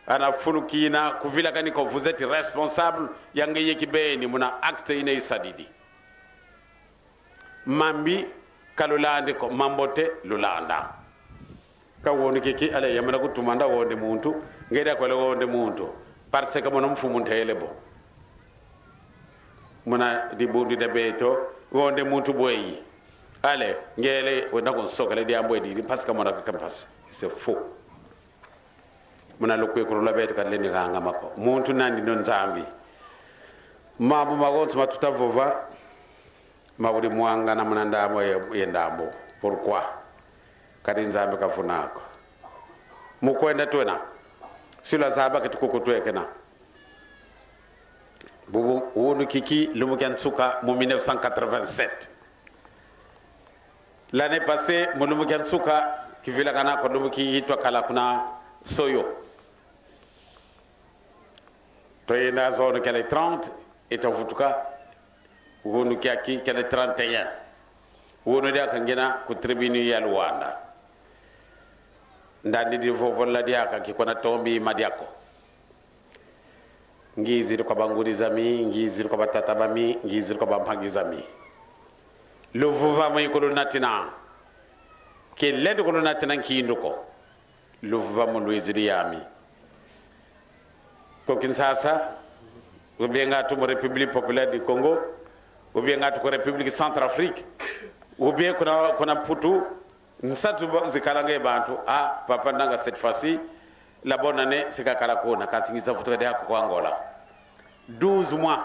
Ana fulu kina kuvilakani ko, vous êtes responsable ya ngeye kibeni muna acte ina isadidi. Mambi ka lulandi ko, mambote lulanda. Ka wunu kiaki, ale, yamana kutuma nda gonde muntu, ngyele diaka wele gonde muntu. Parce que mono mfumu ntele bo. Muna dibundu dia beto, gonde muntu bweyi. Ale, ngyele, wenda kunsokela diambu edidi, parce que mona kaka mpasi. C'est faux. Muna lukwikilu lwa beto ka lulendi kangama ko. Muntu nandi ndo Nzambi. Mambu mawonso ma tuta vova, ma wudi mwangana muna ndambu ye, ye ndambu. Pourquoi? Kadi Nzambi ka vuna ko. Mu kwenda twena. Si lwazaba keti kuku twekena. Bubu, wunu kiaki lumbu kia nsuka mu mille neuf cent quatre-vingt-sept. L'année passée, mu lumbu kia nsuka, kivilakana ko lumbu ki itwa kala kuna Soyo. Twayenda zone kia le trente, itwa vutuka, wunu kiaki kia le trente et un. Wunu diaka ngina ku tribune ya Luanda. Ndandidi vovola diaka, ki kuna tombi ma diaka ko. Ngizidi kwa bangudi zami, ngizidi kwa batata bami, ngizidi kwa bampangi zami. Luvuvamu iku lunatina. Kilendi kulunatina nkindu ko. Luvuvamu lwizidi yami. Ku Kinshasa, ou bien ngatu mu République Populaire du Congo, ou bien ngatu ku République Centrafrique, ou bien kuna, kuna Mputu, nsatu ba-, zikalanga ye bantu. Ah, papa Nanga, cette fois-ci, la bonne année, si kakala kuna, kansi ngiza vutuka diaka ku Angola. Douze mois.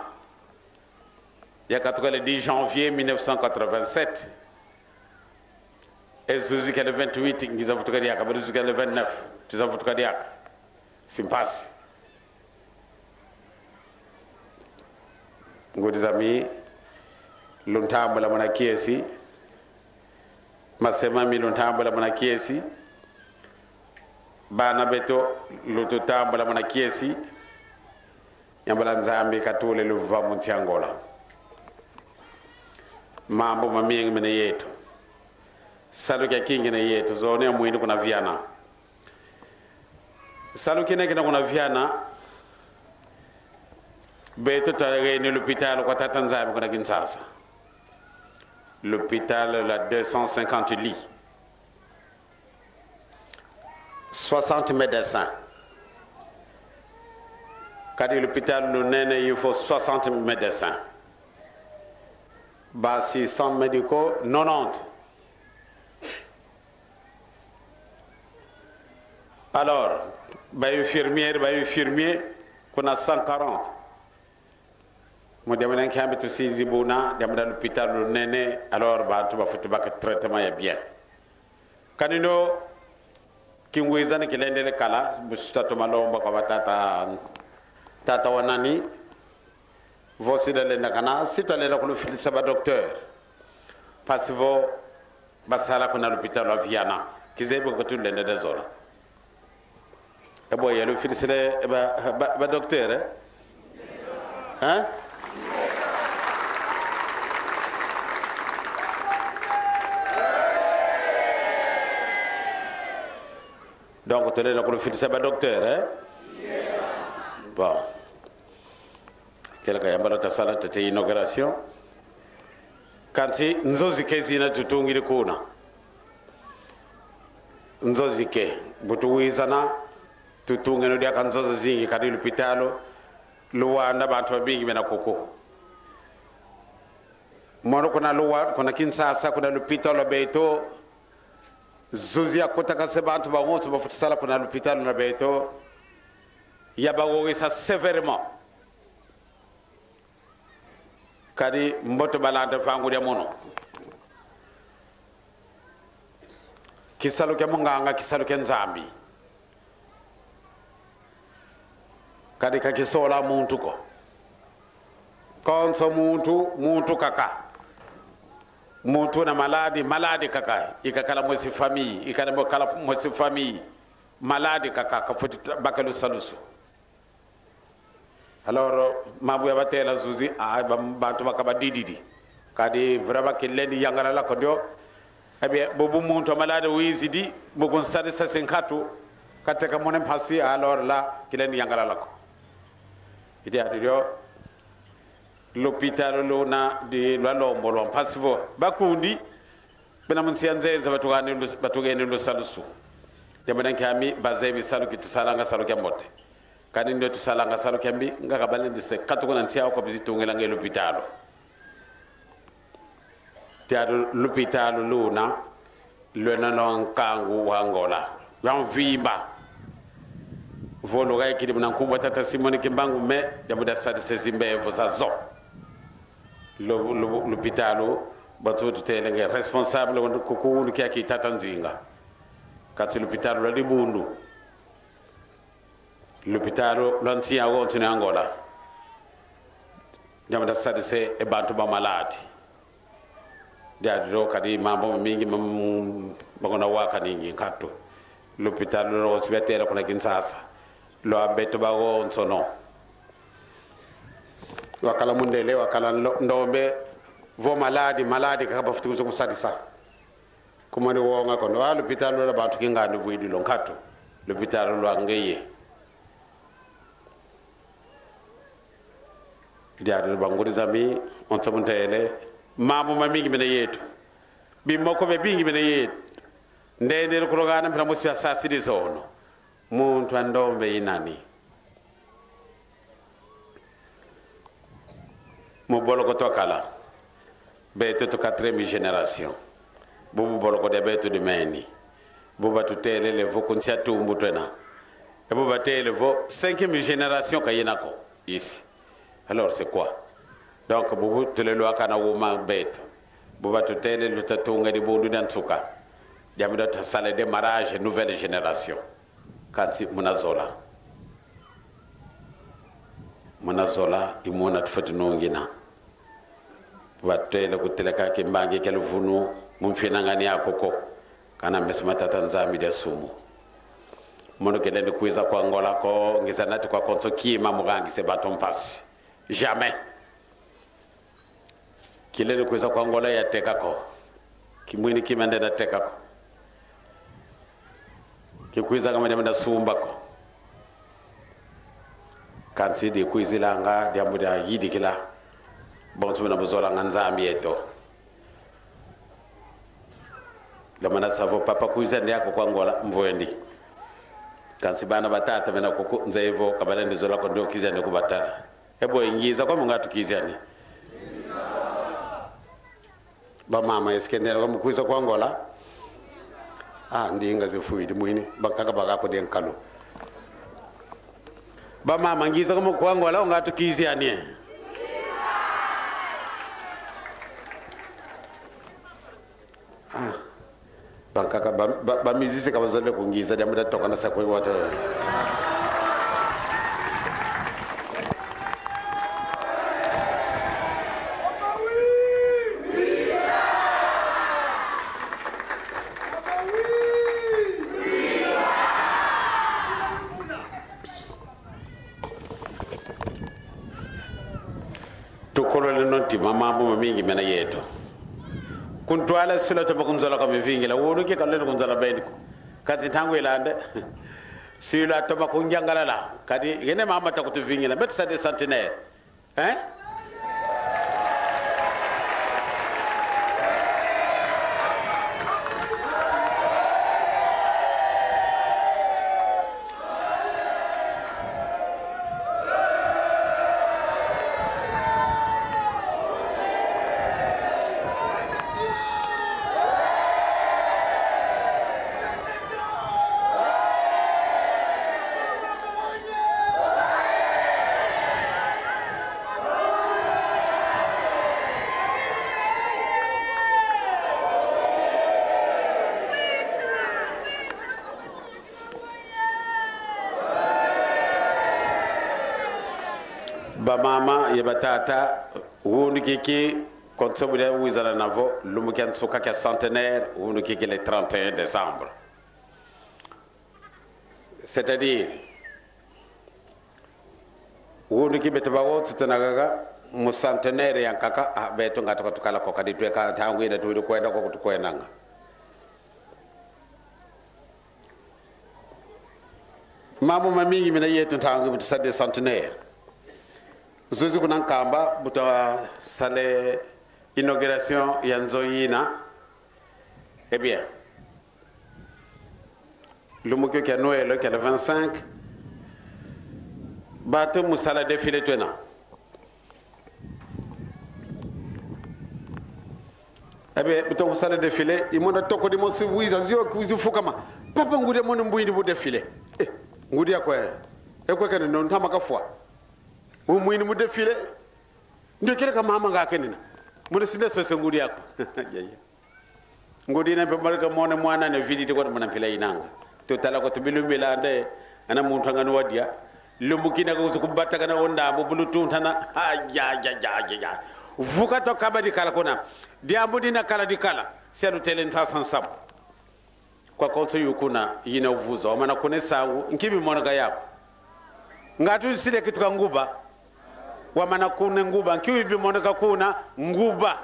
Yakatuka le dix janvier mille neuf cent quatre-vingt-sept. E zuzi kia le vingt-huit, ngiza vutuka diaka, ba zuzi kia le vingt-neuf, tuza vutuka diaka. Si mpasi. Ngudi zami, luntambula muna kiesi. Mase mami, luntambula muna kiesi. Bana beto, lututambula muna kiesi. Yambula Nzambi katule luvuvamu mu nsi Angola. Mambu mamingi mena yeto. Salu kiaki ngina yeto, zone ya mwini kuna Viana. Salu kina kina kuna Viana, beto twageni lupitalu kwa Tata Nzambi kuna Kinshasa. Lupitalu la deux cent cinquante lits. Soixante médecins. Kadi lupitalu lunene, il faut soixante médecins. Ba assistants médicaux, nonante. Alors, ba infirmières, ba infirmiers, kuna cent quarante. Mu diambu dia nkiambi tusidi buna, diambu dia lupitalu lunene, alors bantu bafweti baka traitement ya bien. Kanino, kingwizana kilendele kala, bu si twatoma lomba kwa batata, tata wa nani, vo si twalenda kana, si twalenda kulufidisa ba docteur. Mpasi vo basala kuna lupitalu lwa Viana. Kizebi ko tulenda da zola. E bo ya lufidisile, e ba, ba, ba docteur, eh? Hein? Donc, tulenda kulufidisa ba docteur, eh? Bon. Kele ka yambala tasala tete inauguration. Kansi nzo zike zina tutungidi kuna. Nzo zike. Bu tuwizana, tutungeno diaka nzo zazingi, kadi lupitalu Luanda bantu babingi bena kuku. Mono kuna Lua-, kuna Kinshasa, kuna lupitalu lwa beto, zuzi yakutakase bantu bawonso bafweti sala kuna lupitalu lwa beto, yabawogesa sévèrement. Kadi mbote balanda vangu dia mono. Kisalu kia munganga, kisalu kia Nzambi. Kadi ka kisola muntu ko. Konso muntu, muntu kaka. Muntu na maladi, maladi kaka. I kakala mwisi famille, i kakala mwisi famille. Maladi kaka, kafweti baka lusalusu. Alors, mambu ya batela zuzi, ah, ba-, bantu bakaba dididi. Kadi vraiment kilendi yangalala ko dio. Eh bien, bubu muntu wa maladi wizidi, mu kunsadisa se nkatu, kateka muna mpasi, alors là, kilendi yangalala ko. I diadi dio, lupitalu luna di lwa lombo lwa mpasi vo. Bakundi, bena mu nsi ya nzenza batugani lus-, batugeni lusalusu. Diambu dia nki? Ami bazebi salu ki tusalanga salu kia mbote. Kani ndio tusalanga salu kia mbi, nga kabalendi se katuka na nsi yawu ko bizi tungilanga e lupitalu. Diadi lupitalu luna, lwena na nkangu wa Angola. Lwa mvimba. Vo lugaikidi muna nkumbu a Tata Simon Kimbangu, mais diambu dia sadisa e zimbevo zazo. Lu-, lu-, lupitalu, bantu tutele nge responsable, kuku unu kia ki Tata Nzinga. Kansi lupitalu lwa dibundu. Lupitalu lwa nsi yawonso ni Angola. Diambu dia sadisa e bantu ba maladi. Diadi dio kadi mambu mamingi mam-, mangona waka ningi nkatu. Lupitalu lwawonso biatela kuna Kinshasa. Lwa beto bawonsono. Wakala mundele, wakala nlo-, ndombe, vo maladi, maladi kaka bafweti kwiza kusadisa. Kuma ni wonga kondo, ah, lupitalu lwa bantu kingandi vwidi lo nkatu. Lupitalu lwa ngeye. Diadi bangudi zami, onso muntele, mambu mamingi mena yeto. Bimoko bibingi mena yeto. Ndendele kulogana mpila mosi ya sasidi zono. Muntu a ndombe i nani? Mu boloko twakala. Beto tu quatrième génération. Bubu boloko dia beto dimeni. Bubu batutelele vo ku nsi a tumbu twena. E bubu batele vo cinquième génération ka yena ko. Ici. Alors, c'est quoi? Donc, bubu tulelwaka na uma beto. Bubu batutele luta tunga dibundu dia nsuka. Diambu dia tuta sala démarrage nouvelle génération. Kansi muna zola. Muna zola, i muna tufweti nungina. Batele kuteleka kimbangi kia luvunu mu mfinangani aku ko. Kana meso ma Tata Nzambi dia sumu. Mono kilendi kwiza ku Angola ko, ngiza nati kwa konso kima mu gangisa e bantu mpasi. Jamais. Kilendi kwiza ku Angola yateka ko. Kimwini kima ndenda teka ko. Kikwizanga mu diambu dia sumba ko. Kansi dikwizilanga diambu dia yidikila bonso buna buzolanga Nzambi eto. Lomana sa vo papa kwiza ndi aku ku Angola, mvwendi. Kansi bana ba tata bena kuku, nzeye vo ka balendi zola ko, ndio kizidi kubatala. E bo, ngiza kwa mu nga tukizidi. Ba mama, est-ce que ndenda kwa mu kwiza ku Angola? Ah, ndinga zifwidi mwini, bankaka baka ku dia nkalu. Ba mama, ngiza kwa mu ku Angola, o nga tukizidi. Ah. Bankaka ba, ba, ba musicien ka bazolele kungiza, diambu dia tokana sa kwe watu. Tukololeno ntima, mambu mamingi mena yeto. Ku ntwala si lwatoma kunzola kwa mivingila, wunu ki ka lwena kunzola beni ko. Kansi ntangu ilanda, si lwatoma kunyangalala, kadi gene mama ta kutuvingila, beto sa des centenaires. Hein? Ba mama ye ba tata, wunu kiki konso bu dia wizana na vo, lumbu kia nsuka kia centenaire, wunu kiki le trente et un décembre. C'est-à-dire, Wunu ki beto bawonso tuna gaga, mu centenaire ya nkaka, ah, beto nga tuka tukala ko, kadi tweka ntangu ina tuwidi kwenda ko kutukwendanga. Mambu mamingi mina yeto ntangu mu tusadi centenaire. Zuzi kuna Nkamba, bu twasala inauguration ya nzo yina. Eh bien, lumbu kio kia Noël, kia le vingt-cinq, bantu mu sala défilé twena. Eh bien, bu tukusala défilé, i mona toko dimosi wiza, zio wizi fukama. Papa, ngudi ya mono mbwindi mu défilé. Eh, ngudi aku e. E kwe kene no ntama kafwa. Umwini mu défilé. Ndio kele ka mama nga kenina. Muna sinde sose ngudi aku. Ya, ya. Ngudi ina mpe malika mona mwana ne vididi kwa muna mpila inanga. Tutala kwa tubilumbila ande, ana muntu anganu wadia. Lumbu kina kuzu kubata kana onda, bu bulu tuntana. Ha, ya, ya, ya, ya, ya. Vuka tukaba dikala kuna. Diambu dina kala dikala. Sia lutele nsasa nsamu. Kwa konso yu kuna yina uvuza. Wamana kuna e sangu, nki bimoneka yaku? Nga tusidi kituka nguba. Wamana kuna nguba, nki bimoneka kuna nguba.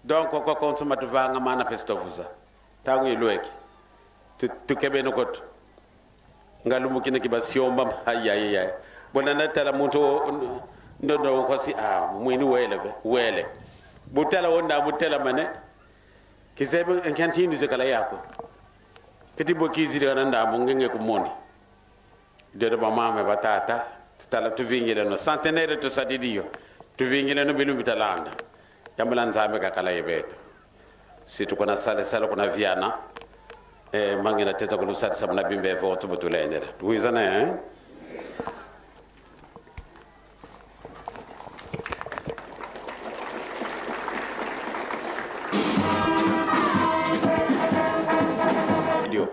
Donc, kwa konso ma tuvanga mana pesi tuvuza. Ntangu ilweki. Tu-, tukebeno koto. Nga lumbu kina ki basiomba, ay, ay, ay, ay. Bona natala muntu o-, ndo, ndo, kwasi, ah, mwini wele ve, wele. Bu tala onda, bu tala mane. Kizebi nkia ntindu ze kala yaku. Kiti bo kizidi kana ndambu nge nge kumoni. Diodio bamama, batata, tutala tuvingileno. Centenaire tusadidi yo. Tuvingileno bilumbu bitalanda. Yambula Nzambi kakala ye beto. Si tukuna sala, sala kuna Viana. Eh, ma ngina teza kulusadisa muna bimbevo, tu butulendela. Tuwizana, eh? Dio.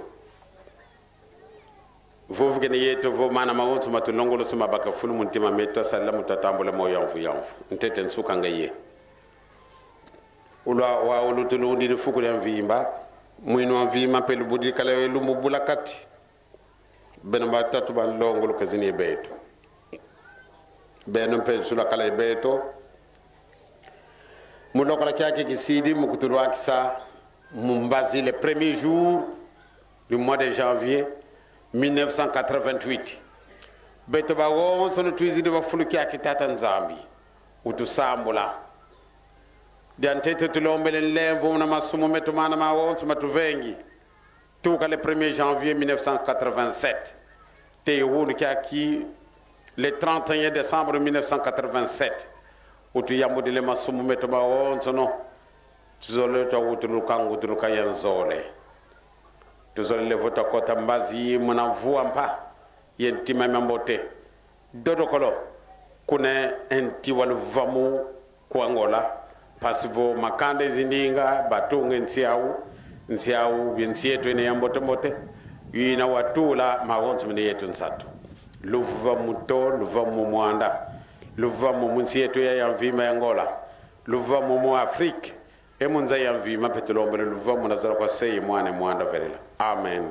Vovo kene yeto vo mana mawonso ma tulongolosi mabaka fulu mu ntima meto, asala mu tatambula mo yamvu yamvu. Ntete nsuka nga ye. Ulwa wa ulu tulundidi fuku dia mvimba, mwini wa mvimba mpe lubudi kala ye lumbu bula kati. Beno batatu banlongo lukazini beto. Beno mpe nsula kala ye beto. Mu lokola kiaki kisidi mu kutulwakisa mu mbazi le premier jour du mois de janvier mille neuf cent quatre-vingt-huit. Beto bawonso no twizidi ba fulu kiaki Tata Nzambi. Utusambula. Diantete tulombele nlemvo muna masumu meto mana mawonso ma tuvengi. Tuka le premier janvier mille neuf cent quatre-vingt-sept. Te wunu kiaki le trente et un décembre mille neuf cent quatre-vingt-sept. Utuyambudile masumu meto mawonso no. Tuzolele twawutuluka ngutuluka ya nzole. Tuzolele vo twakota mbazi muna mvua mpa ye ntima mia mbote. Dodokolo, kuna e nti wa luvamu ku Angola, mpasi vo makanda ye zindinga batunga e nsi au, nsi au, ye nsi yeto ina ya mbote mbote, ina watula mawonso mene yeto nsatu. Luvamu to, luvamu mwanda, luvamu mu nsi yeto ya, ya mvimba ya Angola, luvamu mu Afrique, e mu nza ya mvimba mpe tulombele luvamu na zola kwa Se ye Mwana ye Mwanda Velela. Amen.